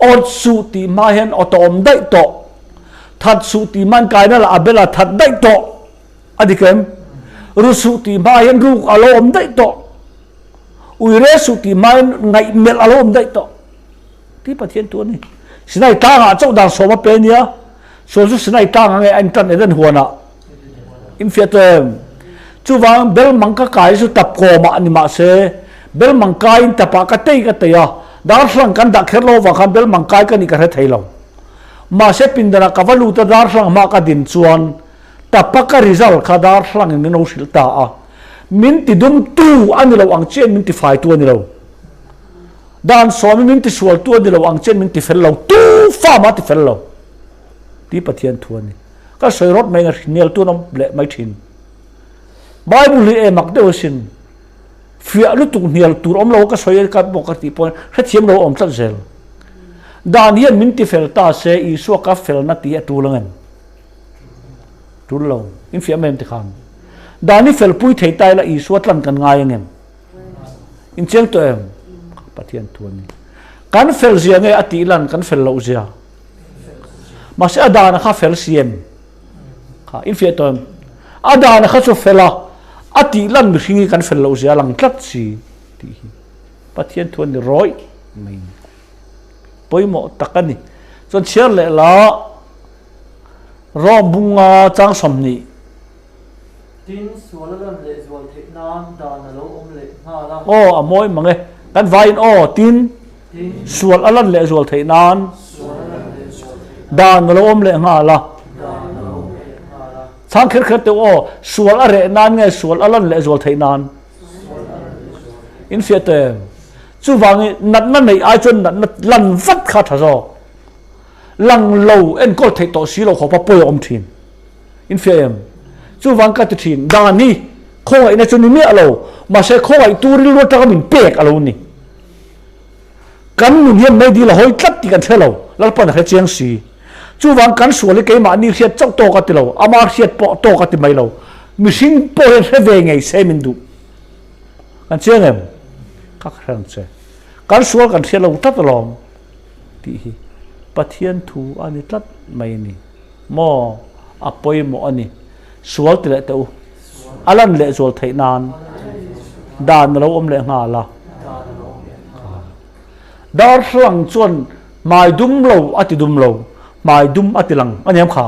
Awt suh tih hma hian awt a awm daih tawh. That suh tih hmain Kaina leh Abela that daih tawh a dik em? Ru suh tih hma hian ruk a lo awm daih tawh. Uire suh tih hmain ngaihmelh a lo awm daih tawh. Tih Pathian tu a ni. Sinai tlangah chauh dan sawm a pe nia. Sual chu Sinai tlang a nge a intan Eden huanah. In fiah tawh em? Chuvang belmang ka kai chu tap kawmah a ni mahse belmang kaiin tapah ka tei ka tei a, darthlang kan dah kher lo avang khan belmang kai ka nih ka hre thei lo. Mahse pindanah ka va lut a darthlang hma ka din chuan tapa ka result kha darthlangin min lo hrilh ta a. Min ti dumtu a ni lo ang chiahin min ti faitu a ni lo. Dan sawmin min ti sualtu a ni lo ang chiahin min ti fel lo. Tu fa mah a ti fel lo tih Pathian thu a ni. Ka sawi rawt mai in hnial tun awm leh mai thin. Bible hi e mak deuh asin. Fiah lutuk hnial tur awm lo ka sawi ka bawk ka tih pawhin hrethiam lo awm tlat zel. Dan hian min ti fel ta se Isua ka felna tih a tul ang em? Tul lo. In fiah mai em tikhan. Dan hi fel pui thei ta ila Isua tlan kan ngai ang em? In chiang tawh em? Pathian thu a ni. Kan fel zia nge a tih lan kan fel loh zia. Mahse a dana kha fel si em? Kha in fiah tawh em? A dana kha chu fel a, a tih lan mihring hi kan fel loh zia a lang tlat si tih hi Pathian thu a ni rawih mai ni. Pawimawh tak a ni. Chuan chhiar leh la Rom bunga chang 20. Tin, sual a lan leh zual theih nan dan a lo awm leh nghal a. Aw, a mawi mang e. Kan vaiin aw, tin, sual a lan leh zual theih nan dan a lo awm leh nghal a. Chhang kher kher teuh aw, sual a reh nan nge sual a lan leh zual theih nan? In fiah tawh em? Chuvangin natna neih ai chuan natna lan vat kha a tha zawk. Lang lo enkawl theih tawh si lo khawpa pawi a awm thin. In fiah em? Chuvang ka ti thin, dan hi khawngaihna chu ni miah lo, mahse khawngaihtu rilru atanga min pek a lo ni. Kan nun hian meidil a hawi tlat tih kan hre lo, Lalpan a hre chiang si. Chuvang kan sual hi keimahni hriat chauh tawk a ti lo, ama hriat pawh tawk a ti mai lo. Mihring pawh hian hre ve ngei se min duh. Kan chiang em? Ka hre ang che. Kan sual kan hria lo tlat alawm tih hi Pathian thu a ni tlat mai a ni. Maw? A pawimawh a ni. Sual ti leh teh u. A lan leh zual theih nan dan a lo awm leh nghal a. Darthlalang chuan hmai dum lo a ti dum lo, hmai dum a ti lang a niam kha.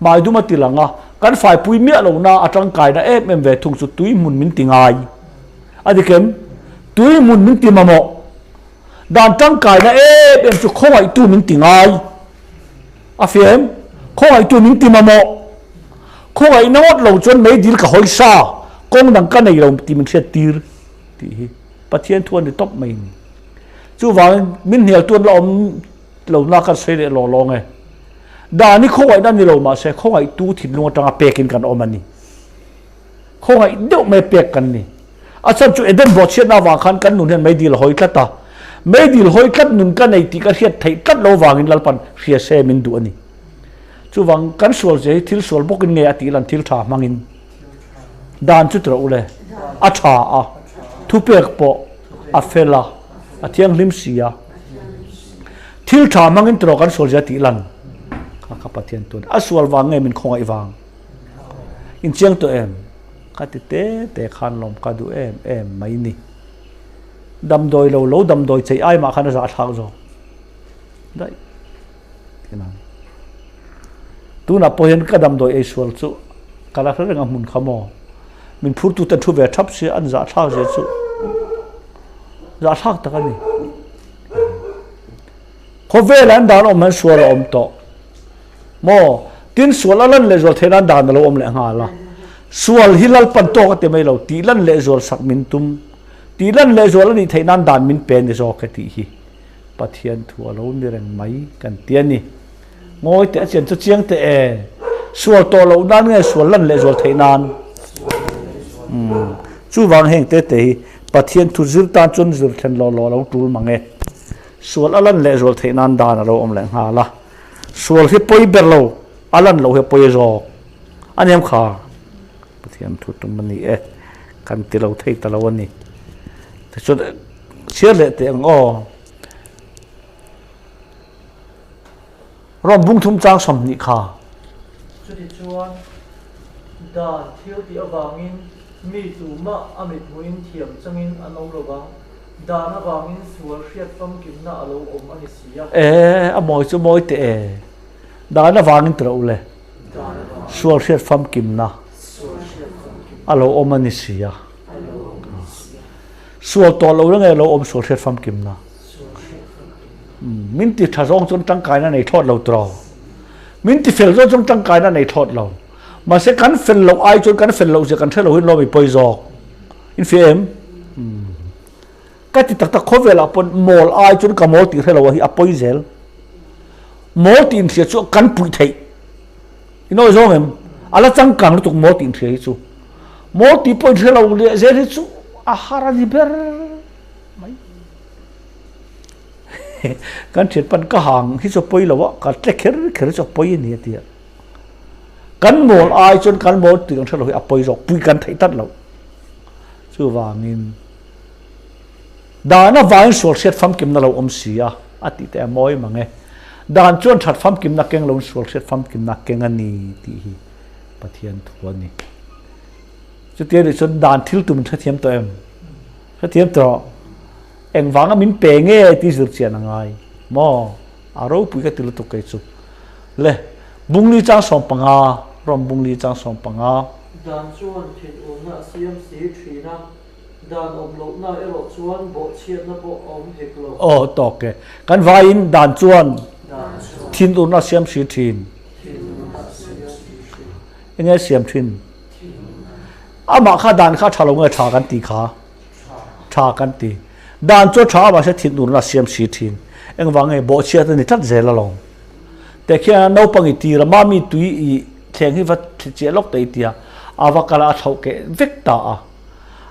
Hmai dum a ti lang a, kan faipui miah lo na a tangkaina em em ve thung chu tui hmun min ti ngai. A dik em? Tui hmun min ti mamawh. Dan tangkaina em em chu khawngaihtu min ti ngai. A fiam, khawngaihtu min ti mamawh. Khawngaihna ngawt lo chuan meidil ka hawi sa, kawng dang ka nei lo tih min hriat tir tih hi Pathian thu a ni tawp mai ni. Chuvangin min hnialtu an la awm lo na kan sawi leh law lawng e. Dan hi khawngaihna a ni lo mahse khawngaihtu thinlung atanga pekin kan awm a ni. Khawngaih deuh mai pek kan ni. A chhan chu Eden bawhchhiatna avang khan kan nun hian meidil a hawi tlat a. Meidil hawi tlat nun ka nei tih ka hriat theih tlat lo vangin Lalpan hria se min duh a ni. Chuvang kan sual zia hi thil sual bawkin nge a tih lan thil tha hmangin dan chu tira ule a tha a, thupek pawh a fel a, a thianghlim si a. Thil tha hmangin tiraw kan sual zia tih lan kha kha Pathian tun a sual vang nge min khawngaih vang. Inchiang tawh em? Ka ti te te khan lawm ka duh em em mai ni. Damdawi lo lo damdawi chei ai mah khan a zahthlak zawk daih thin ang. Tunah pawh hian ka damdawi ei sual chu ka la hre reng a hmun kha maw. Min phurtu ten thu ve thap sia an zahthlak zia chu zahthlak tak a ni. Khawvelah an dan awm hian sual a awm tawh. Maw? Tin sual a lan lehzual theih nan dan a lo awm leh nghal a. Sual hi Lalpan tawk a ti mai lo, tih lan lehzual sak min tum. Tih lan lehzual a nih theih nan dan min pe ni zawk e tih hi Pathian thu a lo ni reng mai kan ti a ni. Ngawi teh a chian chu chiang teh e. Sual tawh loh nan nge sual lan lehzual theih nan? Umm. Chuvang heng te te hi Pathian thu zir tan chuan zir thlen law law a lo tul mang e. Sual a lan lehzual theih nan dan a lo awm leh nghal a. Sual hi pawi ber lo, a lan loh hi a pawi zawk. A niam kha Pathian thu tum a ni e, kan ti lo thei ta lo a ni. Tichuan chhiar leh teh ang aw. Rom bung thum chang 20 kha. Chutichuan, dan thil tih avangin mi tumah a mithmuhin thiam changin an awm lo vang. Dan avangin sual hriat famkimna a lo awm a ni si a. E, a mawi chu mawi teh e. Dan avangin ti rawh u le. Sual hriat famkimna a lo awm a ni si a. Sual tawh lo nge lo awm sual hriat famkimna. Min ti tha zawng chuan tangkaina nei thlawt lo tiraw. Min ti fel zawng chuan tangkaina nei thlawt lo. Mahse kan fel loh ai chuan kan fel loh zia kan hre lo hin lawm i pawi zawk. In fia em? Ka ti tak tak khawvelah pawn mawl ai chuan ka mawl tih hre lo a hi a pawi zel. Mawl tih inhria chu kan puih theih. In awi zawng em? A la changkang lutuk mawl tih inhria hi chu. Mawl tih pawh inhre lo leh zel hi chu a har a ni ber mai. Kan thian pan ka hang hi chu a pawi lo a, ka tle kher kher hi chu a pawi a ni a ti a. Kan mawl ai chuan kan mawl tih kan hre lo hi a pawi zawk, pui kan theih tlat lo. Chuvangin dan avangin sual hriat famkimna lo awm si a, a tih te a mawi mang e. Dan chuan that famkimna keng loin sual hriat famkimna keng a ni tih hi Pathian thu a ni. Chutia nih chuan dan thil tum in hrethiam tawh em? Hrethiam tawh. Engvanga min pe nge tih zir chian a ngai maw? A ropui ka ti lutuk kei chu. Le, Bungli chang 15, Rom Bungli chang 15. Dan chuan thinurna a siam si thin a, dan awm lohna erawh chuan bawhchhiatna pawh a awm hek lo. Aw, tawk e. Kan vaiin dan chuan thinurna a siam si thin. Enge a siam thin? Amah kha dan kha a tha lo nge tha kan ti kha? Tha kan ti. Dan chu a tha a mahse thinurna a siam si thin. Engvang nge bawhchhiat a ni tlat zel alawm. Teh khian naupang i tir a, mami tui i thleng hi va chiah lawk ta i tia, a va kal a, a thlauh keh vek ta a.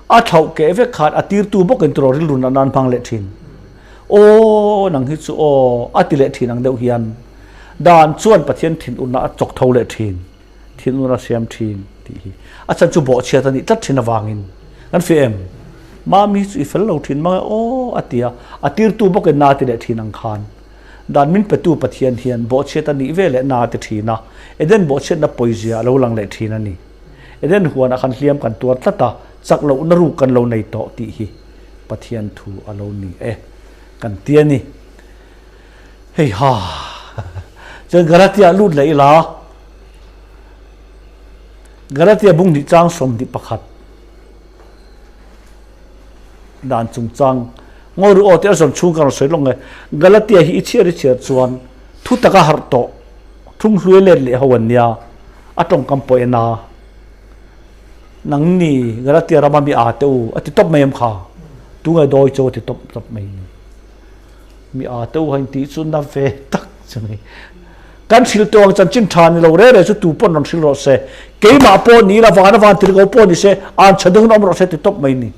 A thlauh keh vek khan a tirtu bawkin turaw rilru natna an hmang leh thin. Aw nang hi chu aw a ti leh thin ang deuh hian dan chuan Pathian thinurna a chawk tho leh thin. Thinur a siam thin tih hi a chhan chu bawhchhiat a nih tlat thin avangin kan fiah em? Mami hi chu i fel lo thin mang e aw a ti a, a tirtu bawkin na ti leh thin ang khan dan min petu Pathian hian bawhchhiat a nih ve leh na ti thin a, Eden bawhchhiatna pawizia a lo lang leh thin a ni. Eden huanah khan hliam kan tuar tlat a, chak lohna ruk kan lo nei tawh tih hi Pathian thu a lo ni e kan ti a ni. Hei ha! Chuan Galatia lut leh ila. Galatia bung hnih chang 21 dan chungchang ngawi ru aw tih a zawn chhung ka rawn sawi lawk nge. Galatia hi i chhiar i chhiar chuan thu taka harh tawh thunghluai let leh ho an nia, a tawngkam pawh en a. Nangni Galatia rama mi aa teh u a ti tawp mai em kha? Tunge dawi chu a ti tawp tawp mai ni. Mi aa teh u hain tih chu na ve tak chu ni. Kan hrilh tawh ang chanchin tha ni lo re re chu tu pawn rawn hrilh rawh se. Keimah pawh ni ila van a van tirh ko pawh ni se, an tha deuhin awm rawh se ti tawp mai ni.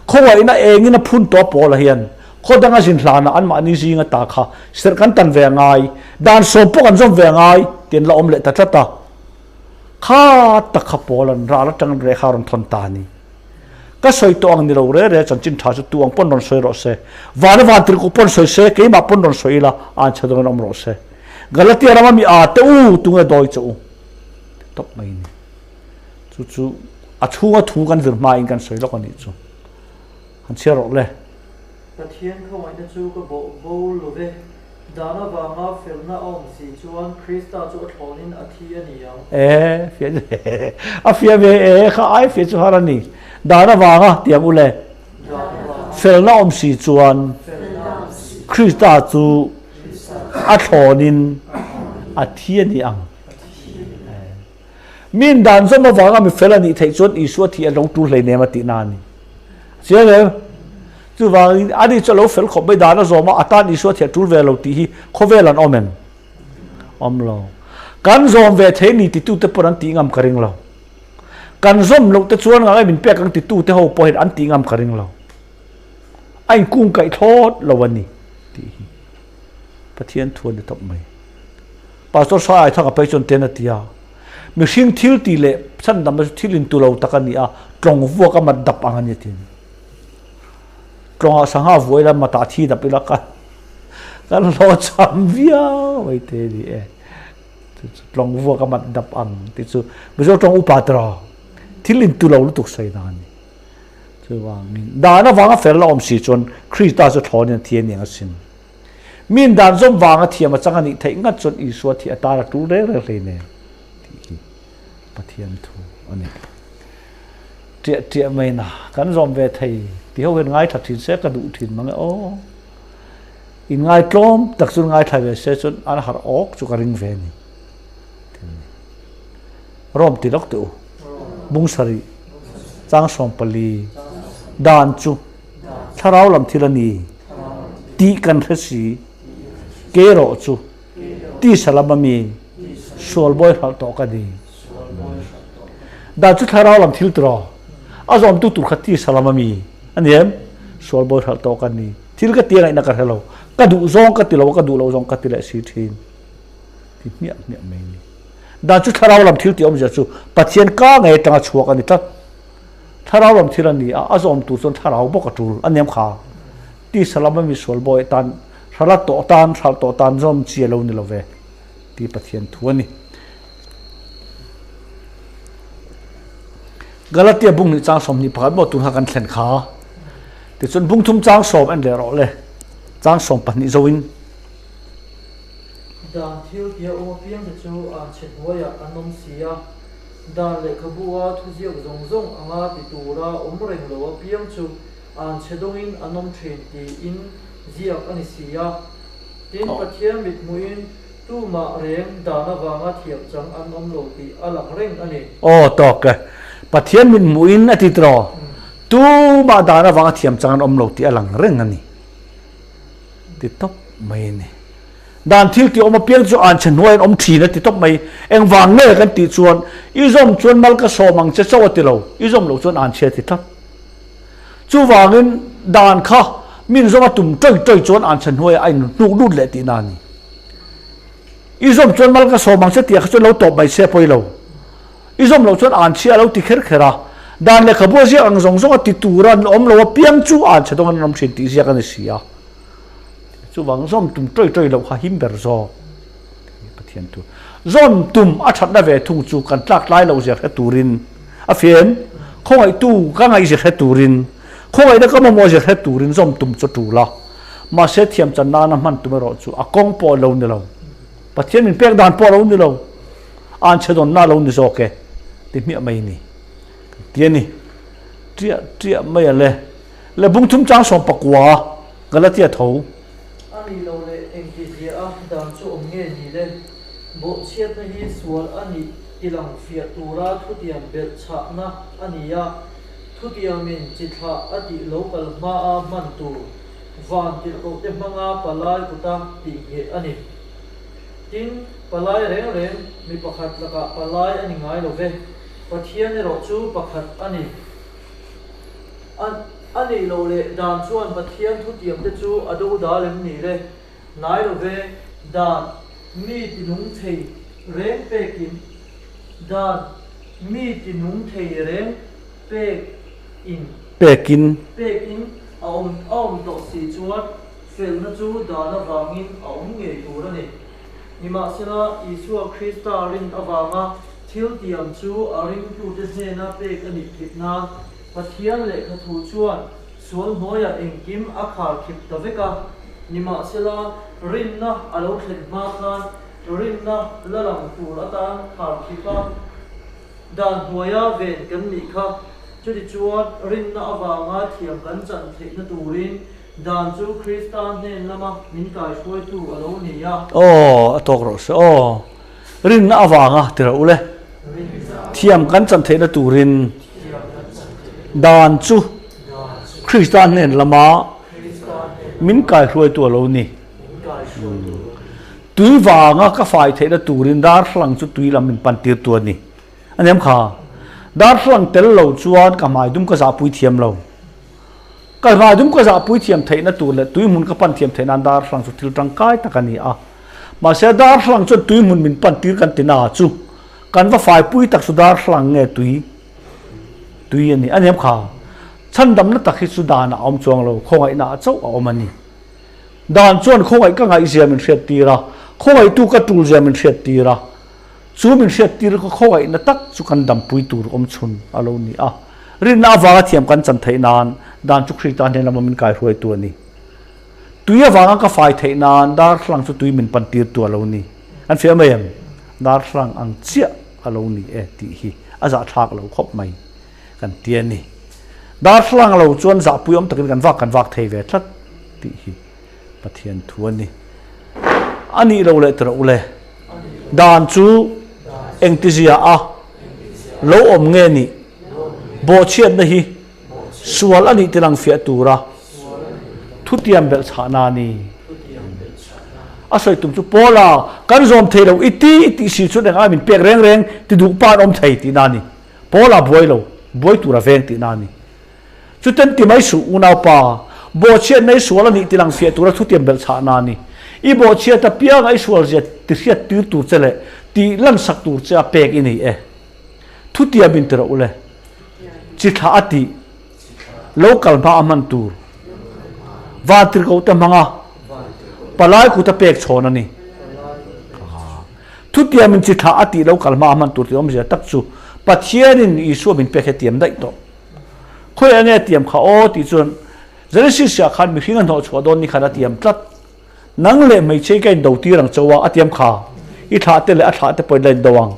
Khawngaihna engin a phun tawh pawl ah hian khaw danga zin hlanah anmahni zinga ta kha serh kan tan ve a ngai, dan sawm pawh kan zawm ve a ngai ti an la awm leh ta tlat a. Kha tak kha pawl an ral atang lehkha a rawn thawn ta a ni. Ka sawi tawh ang ni lo re re chanchin tha chu tu ang pawn rawn sawi rawh se. Van a van tirh ko pawn sawi se, keimah pawn rawn sawi ila, an chhe dawngin awm rawh se. Galatia rama mi aa te u, tunge dawi che u? Ti tawp mai ni. Chu chu a chhunga thu kan zir hmain kan sawi lawk a nih chu. Han chhiar rawh le. Pathian khawngaihna chu ka bawh bo lo ve. Dan avanga felna a awm si chuan Krista chu a thlawnin a thi a ni ang. E, fiah chu a fiah ve e, kha ai fiah chu har a ni. Dan avanga tiang u le. Felna awm si chuan Krista chu a thlawnin a thi a ni ang. Min dan zawm avanga mi fel a nih theih chuan Isua thi a lo tul hleinem a tihna a ni. Chiang em? Chuvangin ani chu a lo fel khawp mai dan a zawm a, a tan Isua thi a tul ve lo tih hi khawvel an awm em? Awm lo. Kan zawm ve thei ni titute pawn an tih ngam ka ring lo. Kan zawm loh te chuan ngang e min pek ang titute ho pawhin an tih ngam ka ring lo. A inkungkaih thlawt lo a ni tih hi Pathian thu a ni tawp mai. Pastor Sai Aithanga phei chuan ten a ti a, Mihring thil tih leh chhandamna chu thil intu lo tak a ni a, tlawng vuak a mat dap ang a ni a ti a ni. Tlawngah sangha vuah ila matah thi dap ila kan kan hlawhchham viau mai te a ni e. Chu chu tlawng vuak a mat dap ang tih chu Mizo tawng upa tiraw thil intu lo lutuk sawi na a ni. Chuvangin dan avanga fel a awm si chuan Krista chu thlawnin a thi a ni ang asin. Min dan zawm vanga thiam a chang a nih theih ngat chuan Isua thi atan a tul reng reng hleinem tih hi Pathian thu a ni. Ṭiah ṭiah mai na kan zawm ve thei ti ho hian ngaithla ṭhin se ka duh ṭhin mang e aw. In ngaitlawm tak chuan ngaithla ve se chuan an harh awk chu ka ring ve a ni. Rom ti lawk teh u. Bung sarih, chang 14, dan chu thlarau lam thil a ni tih kan hre si. Kerawh chu tisa lama mi sual bawi hralh tawh ka ni. Dan chu thlarau lam thil tiraw? A zawmtu tur kha tisa lama mi a ni em? Sual bawi hralh tawh ka ni. Thil ka ti a ngaihna ka hre lo. Ka duh zawng ka ti lo a, ka duh loh zawng ka ti leh si thin. Ti hmiah hmiah mai a ni. Dan chu thlarau lam thil tih awmzia chu Pathian ka ngei atanga chhuak a ni tlat. Thlarau lam thil a ni a, a zawm tur chuan thlarau bawk a tul a niam kha. Tisa lama mi sual bawi tan, hrala tawh tan, hralh tawh tan zawm chi a lo ni lo ve tih Pathian thu a ni. Galatia bung hnih chang 21 maw tun kha kan thlen kha. Tichuan bung thum chang sawm en leh rawh le. Chang 12 zo in. Dan thil tia awm apiangte chu an chhe hnuaiah an awm si a, dan lehkhabu-a thuziak zawng zawng anga ti tura awm reng lo apiang chu an chhe dawngin an awm thin tiin ziak a ni si a. Tin, Pathian mithmuhin tumah reng dan avanga thiam chang an awm lo tih a lang reng a ni. Aw tawk e. Pathian mithmuhin a ti tiraw? Tumah dan avanga thiam chang an awm lo tih a lang reng a ni. Ti tawp mai a ni. Dan thil tih awm apiang chu an chhe hnuai an awm thin a ti tawp mai. Engvang nge kan tih chuan i zawm chuan mal ka sawm ang che chauh a ti lo, i zawm loh chuan an chhe a ti tlat. Chuvangin dan kha min zawm a tum ṭawih ṭawih chuan an chhe hnuaiah a inhnuk lut leh tihna a ni. I zawm chuan mal ka sawm ang che tih ah kha chuan lo tawp mai se a pawi lo. I zawm loh chuan an chhia a lo ti kher kher a, dan lehkhabu a ziak ang zawng zawng a ti tura an awm lo apiang chu an chhe dawng an awm thin tih ziak a ni si a. Chuvang zawm tum ṭawih ṭawih loh kha him ber zawk tih Pathian thu. Zawm tum a ṭhatna ve thung chu kan tlak tlai loh zia hre turin a fian, khawngaihtu ka ngaih zia hre turin, khawngaihna ka mamawh zia hre turin zawm tum chu a ṭul a. Mahse thiamchan nana hman tum erawh chu a kawng pawh a lo ni lo. Pathian min pek dan pawh a lo ni lo. An chhe dawnna a lo ni zawk e ti hmiah mai ni kan ti a ni. Ṭiah ṭiah mai a le. Le bung thum chang 19 Galatia tho. A nih loh leh engti zia a dan chu awm nge ni le? Bawhchhiatna hi sual a nih tilang fiah tura thutiam belh chhahna a ni a, thutiamin chi thlah a tih lo kal hmaa hman tur van tirhkohte hmanga palai kuta tih ngheh a ni. Tin, palai reng reng mi pakhat lakah palai a ni ngai lo ve, Pathian erawh chu pakhat a ni. A, a nih loh leh dan chuan Pathian thutiamte chu a do dal em ni le? Nai lo ve, dan, mi tinung thei reng pekin, dan, mi tinung thei reng pek in. Pekin. Pekin a awm, a awm tawh si chuan Felna chu dan avangin a awm ngei tur a ni. Nimahsela, Isua Krista rin avanga thil tiam chu a ringtute hnena pek a nih theih nan, Pathian lehkha thu chuan sual hnuaiah engkim a khar khip ta vek a. Nimahsela, rinna a lo thlen hma khan rinna la lang tur atan khar khip a dan hnuaia ven kan nih kha. Chutichuan, rinna avanga thiam kan chan theihna turin Dan chu Krista hnen lama min kaihruaitu a lo ni a. Aw, a tawk rawh se aw. Rinna avanga ti rawh u le. Thiam kan chan theihna turin dan chu Krista hnen lama min kaihruaitu a lo ni. Tui vanga ka fai theihna turin darthlalang chu tui lam min pantirtu a ni. A niam kha. Darthlalang tel lo chuan ka hmai dum ka zahpui thiam lo. Ka hmaidum ka zahpui thiam theihna tur leh tuihmun ka pan thiam theih nan darthlalang chu thil tangkai tak a ni a. Mahse darthlalang chuan tuihmun min pan tir kan ti na chu kan va faipui tak chu darthlalang nge tui tui a ni. A niam kha chhandamna tak hi chu danah a awm chuang lo, khawngaihna ah chauh a awm a ni. Dan chuan khawngaih ka ngaihzia min hriat tir a, khawngaihtu ka tul zia min hriat tir a. Chu min hriattir kha khawngaihna tak chu kan dampui tur awm chhun a lo ni a. Rinna avanga thiam kan chan theih nan dan chu Krista hnen lama min kaihruaitu a ni. Tui avanga ka fai theih nan darthlang chu tui min pantirtu a lo ni. Kan fiah mai em? Darthlang ang chiah a lo ni e tih hi a zahthlak lo khawp mai kan ti a ni. Darthlang lo chuan zahpui awm takin kan vak kan vak thei ve tlat tih hi Pathian thu a ni. A nih lo leh tawrh ule. Dan chu engtizia a lo awm nge nih? Bawhchhiatna hi sual a nih tilang fiah tura thutiam belh chhahna a ni. A sawi tum chu Paula kan zawm thei lo i ti i tih si chuan engai min pek reng reng ti duh pa an awm thei tihna a ni. Paula buai lo, buai tura veng tihna a ni. Chuten ti mai suh, unaupa, bawhchhiatna i sual a nih tilang fiah tura thutiam belh chhahna a ni. I bawhchhiat apianga i sualzia ti hriat tir tur che leh tih lansak tur che a pek i ni e. Thutiam in ti rawh ule. Chi thla a tih lo kal hma a hman tur. Vantirhkoh te hmanga palai kut a pek chhawn a ni. Thutiam in chi thla a tih lo kal hma a hman tur tih awmzia tak chu Pathianin Isua min pek he tiam daih tawh. Khawi enge a tiam kha aw tih chuan Genesis ah khan mihring a hnawh chhuah dawn ni khan a tiam tlat. Nang leh hmeichhe hi ka indo tir ang cho a, a tiam kha. I thlah te leh a thlah te pawhin la indo ang.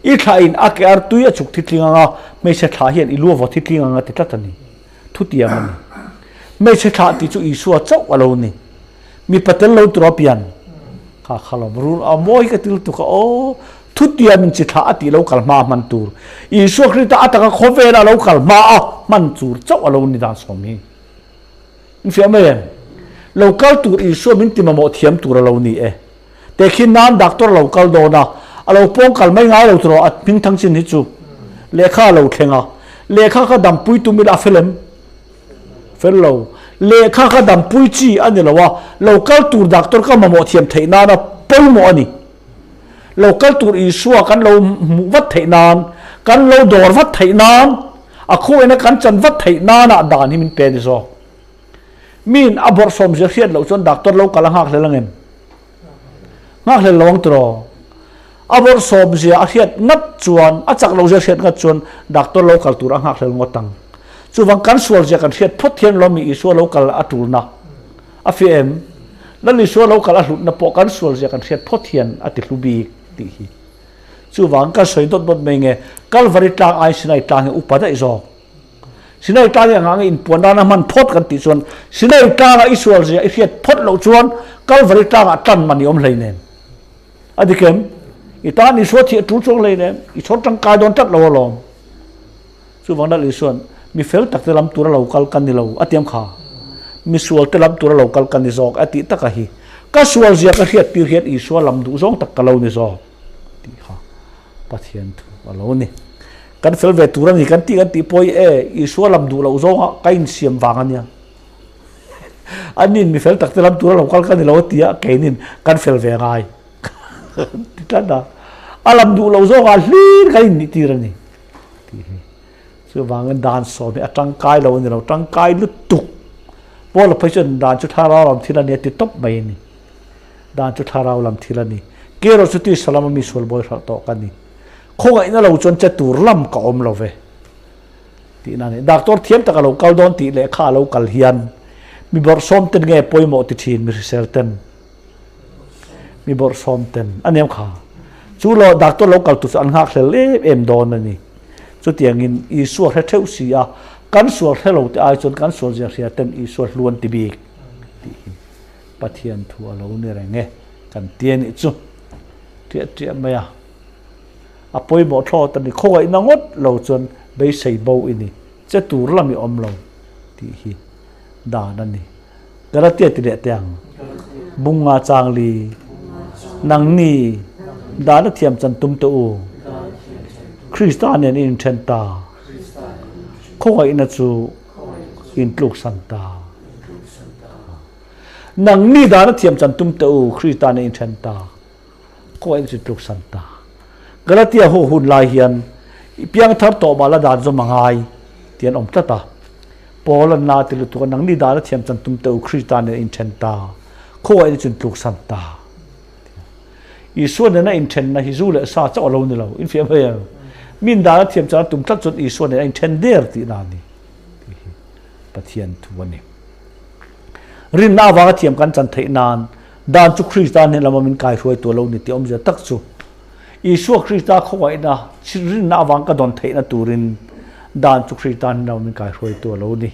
I thlah in a ke ar tui a chuk thitling ang a, hmeichhe thlah hian i lu a vaw thitling ang a ti tlat a ni. Thutiam a ni. Hmeichhe thlah tih chu Isua chauh a lo ni. Mipa tel lo tura pian kha kha lo rul a mawi ka ti lutuk a aw thutiam in chi thlah a tih lo kal hma a hman tur Isua Krista a taka khawvel a lo kal hma a hman tur chauh a lo ni dan sawm hi in fiah mai em lo kal tur Isua min ti mamawh thiam tur a lo ni e tehkhin nan doctor lo kal dawn a a lo pawng kal mai ngai lo tur a hming thang chin hi chu lehkha a lo thleng a lehkha kha dampui tum ila a fel em Fel lo. Lehkha kha dampui chi a ni lo a, lo kal tur doctor ka mamawh thiam theih nana pawimawh a ni. Lo kal tur Isua kan lo hmuh vat theih nan, kan lo dawr vat theih nan, a khuaina kan chan vat theih nana dan hi min pe a ni zawk. Miin a bawrhsawm zia hriat loh chuan doctor lo kal a nghakhlel ang em? Nghakhlel lo ang tiraw? A bawrhsawm zia a hriat ngat chuan, a chak lo zia a hriat ngat chuan doctor lo kal tur a nghakhlel ngawt ang. Chuvang kan sual zia kan hriat phawt hian lawmi Isua lo kal a tulna a fiah em? Lal Isua lo kal a hlutna pawh kan sual zia kan hriat phawt hian a ti hlu bik tih hi. Chuvang kan sawi dawt dawt mai nge Kalvari tlang ai Sinai tlang hi upa daih zawk. Sinai tlang hi a ngah nge inpuan nana hman phawt kan tih chuan Sinai tlanga i sual zia i hriat phawt loh chuan Kalvari tlangah tan man i awm hleinem. A dik em? I tan Isua thih a tul chuang hleinem, i chhawr tangkai dawn tlat lo alawm. Chuvang Lal Isua'n mi fel takte lam tura lo kal ka ni lo a tiam kha. Mi sualte lam tura lo kal ka ni zawk a tih taka hi ka sual zia ka hriat tir hian Isua lam duh zawng tak ka lo ni zawk tih kha Pathian thu a lo ni. Kan fel ve tur a ni kan tih kan tih pawh hi e Isua lam duh loh zawnga ka insiam vang a nia. Anin mi fel takte lam tura lo kal ka ni lo a ti a, keinin kan fel ve ngai ti tlat a. A lam duh loh zawngah hlir kan innih tir a ni tih hi. Chuvangin dan sawm hi a tangkai lo a ni lo, tangkai lutuk. Paula phei chuan dan chu thlarau lam thil a ni a ti tawp mai a ni. Dan chu thlarau lam thil a ni. Kerawh chu tisa lama mi sual bawi hralh tawh ka ni. Khawngaihna lo chuan che tur lam ka awm lo ve. Tihna a ni. Doctor thiam tak a lo kal dawn tih lehkha a lo kal hian mi bawrhsawm ten nge pawimawh ti thin mi hrisel ten? Mi bawrhsawm ten a niam kha. Chu lo doctor lo kal tur chu an nghakhlel em em dawn a ni. Chutiangin Isua hre theuh si a, kan sual hre lo te ai chuan kan sual zia hria ten Isua hlu an ti bik tih hi Pathian thu a lo ni reng e kan ti a nih chu. Tiah tiah mai a. A pawimawh thlawt a ni. Khawngaihna ngawt lo chuan beisei bo i ni. Che tur lam i awm lo tih hi dan a ni. Galatia ti leh teh ang. Bunga changli, Nangni dan a thiam chan tum teh u. Krista nen i inthen ta. Khawngaihna chu intluksan ta. Nangni dan a thiam chan tum teh u. Krista nen i inthen ta. Khawngaihna chu intluksan ta. Galatia ho hun lai hian i piangthar tawh mah la dan zawm a ngai tih an awm tlat a. Paul an la ti lutuk a, nangni dan a thiam chan tum teh u, Krista nen a inthen ta, khawngaihna chu intluksan ta. Isua nena inthenna hi zu leh sa chauh a lo ni lo. Infiah mai em? Min dan a thiam chana tum tlat chuan Isua nen a inthen der tihna a ni tih hi Pathian thu a ni. Rinna avanga thiam kan chan theih nan dan chu Krista hnen lama min kaihruaitu a lo ni tih awmzia tak chu Isua Krista khawngaihna rinna avang ka dawn theihna turin dan chu Krista hnen lama min kaihruaitu a lo ni.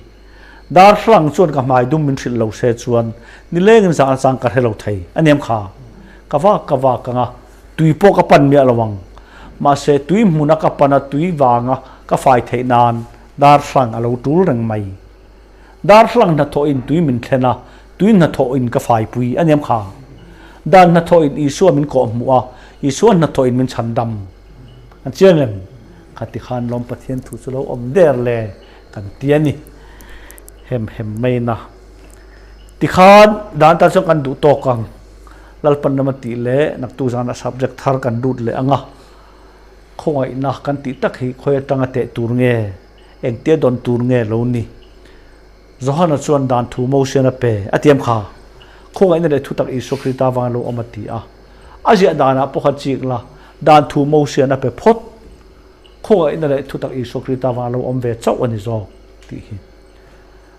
Darthlang chuan ka hmai dum min hrilh lo se chuan nilengin zan chang ka hre lo thei a niam kha. Ka vak ka vak ang a, tui pawh ka pan miah lo ang. Mahse tui hmuna ka pan a tui vanga ka fai theih nan darthlang a lo tul reng mai. Darthlang hnathawhin tui min thlen a, tui hnathawhin ka faipui a niam kha. Dan hnathawhin Isua min kawhhmuh a, Isua hnathawhin min chhandam. An chiang em? Khati khan lawm Pathian thu chu lo awm der le. Kan ti a ni. Hem hem mai na. Tikhan dan tan chuan kan duh tawk ang. Lalpan ram a tih leh naktuk zan a subject thar kan lut leh ang a. Khawngaihna kan tih tak hi khawi atanga teh tur nge, engtia dawn tur nge lo ni. Johana chuan dan thu Mosian a pe a tiam kha. Khawngaihna leh thutak Isua Krista vanga lo awm a ti a. A ziah danah pawh kha chik la, dan thu Mosian a pe phawt. Khawngaihna leh thutak Isua Krista vang a lo awm ve chauh a ni zawk tih hi.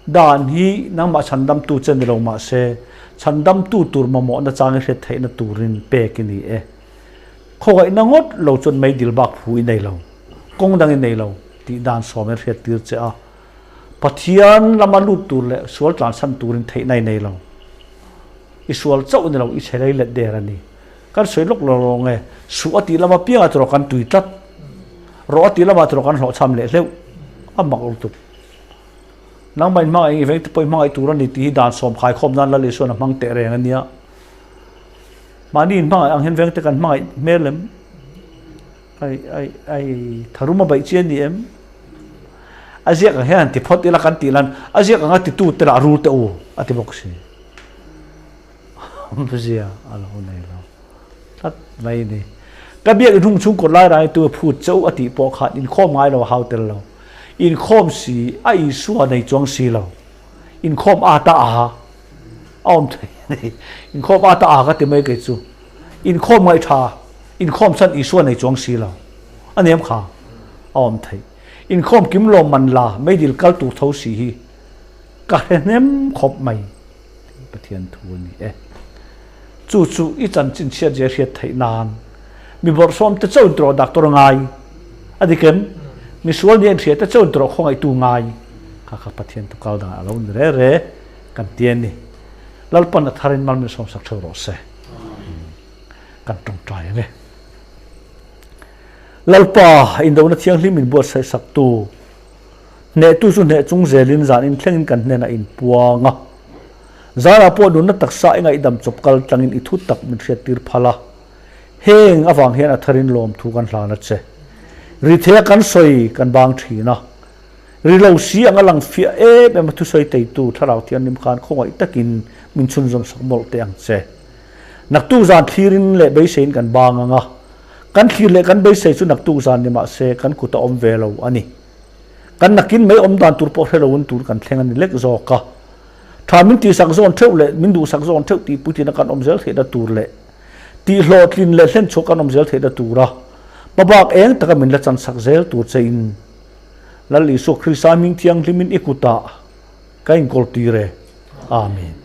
Dan hi nangmah chhandamtu che ni lo mah se, chhandamtu tur mamawhna chang i hriat theihna turin pek i ni e. Khawngaihna ngawt lo chuan meidil bak phu i nei lo, kawng dang i nei lo tih dan sawmin hriat tir che a. Pathian lama lut tur leh sual tlansan turin theihna i nei lo. I sual chauh ni lo, i chhe lei let der a ni. Kan sawi lawk lo rawng e, suh a tih lama piangah tawrh kan tui tlat, rawh a tih lamah tawrh kan hlawhchham leh hleuh, a mak lutuk. Nangmah in hmangaih eng i veng te pawh i hmangaih tur a ni tih hi dan sawm khaikhawm nan Lal Isuan a hmang teh reng a nia. Mahni in hmangaih ang hian veng te kan hmangaih hmel em? Ai ai ai tharum a baih chi a ni em? A ziak ang hian han ti phawt ila kan tih lan a ziak anga titu te lah rul te u a ti bawk si. Awmzia a lo nei lo tlat mai ni. Ka biak inhung chhung kawt lai rai tu phut chauh a tih pawh khan inkhawm ngai lo a hau tel lo. Inkhawm si a Isua nei chuang si lo. Inkhawm a ta a a awm thei a ni. Inkhawm a ta a ka ti mai kei chu. Inkhawm ngaih tha, inkhawm chhan Isua nei chuang si lo. A nem kha a awm thei. Inkhawm kim lawm man la meidil kal tur tho si hi ka hre hnem khawp mai. Pathian thu a ni e. Chu chu i chanchin chhiat zia hriat theih nan mi bawrhsawm te chauhin tawrh doctor ngai a dik em? Mi sual nia inhria te chauhin tawrh khawngaihtu ngai kha kha Pathian thu kal dan a lo ni re re kan ti a ni. Lalpan a tharin mal min sawmsak theuh rawh se. Kan tawngtai ang e. Lalpa, indona thianghlim min buatsaih saktu Hnehtu chu hneh chung zelin zan inthlengin kan hnenah inpuang a. Zanah pawh nunna taksa i ngaihdam chawp kal tlangin i thu tak min hriattir phal a. Heng avang hian a tharin lawmthu kan hlan a che. Rithei kan sawi kan bang thin a. Ri lo si anga lang fiah em em a thusawi teitu Thlarau Thianghlim khan khawngaih takin min chhunzawm sak mawlh teh ang che. Naktuk zan thlirin leh beiseiin kan bang ang a. Kan thlir leh kan beisei chu naktuk zan ni mahse kan kut a awm ve lo a ni. Kan nakin mai awm dan tur pawh hre loin tur kan thleng a ni lek zawk a. Tha min tihsak zawn theuh leh min duhsak zawn theuh tih puitlina kan awm zel theihna tur leh tihhlawhtlin leh hlenchhuah kan awm zel theihna tura hmabak eng taka min la chansak zel tur chein Lal Isua Krista hming thianghlimin i kutah ka inkawl tir e. Amen.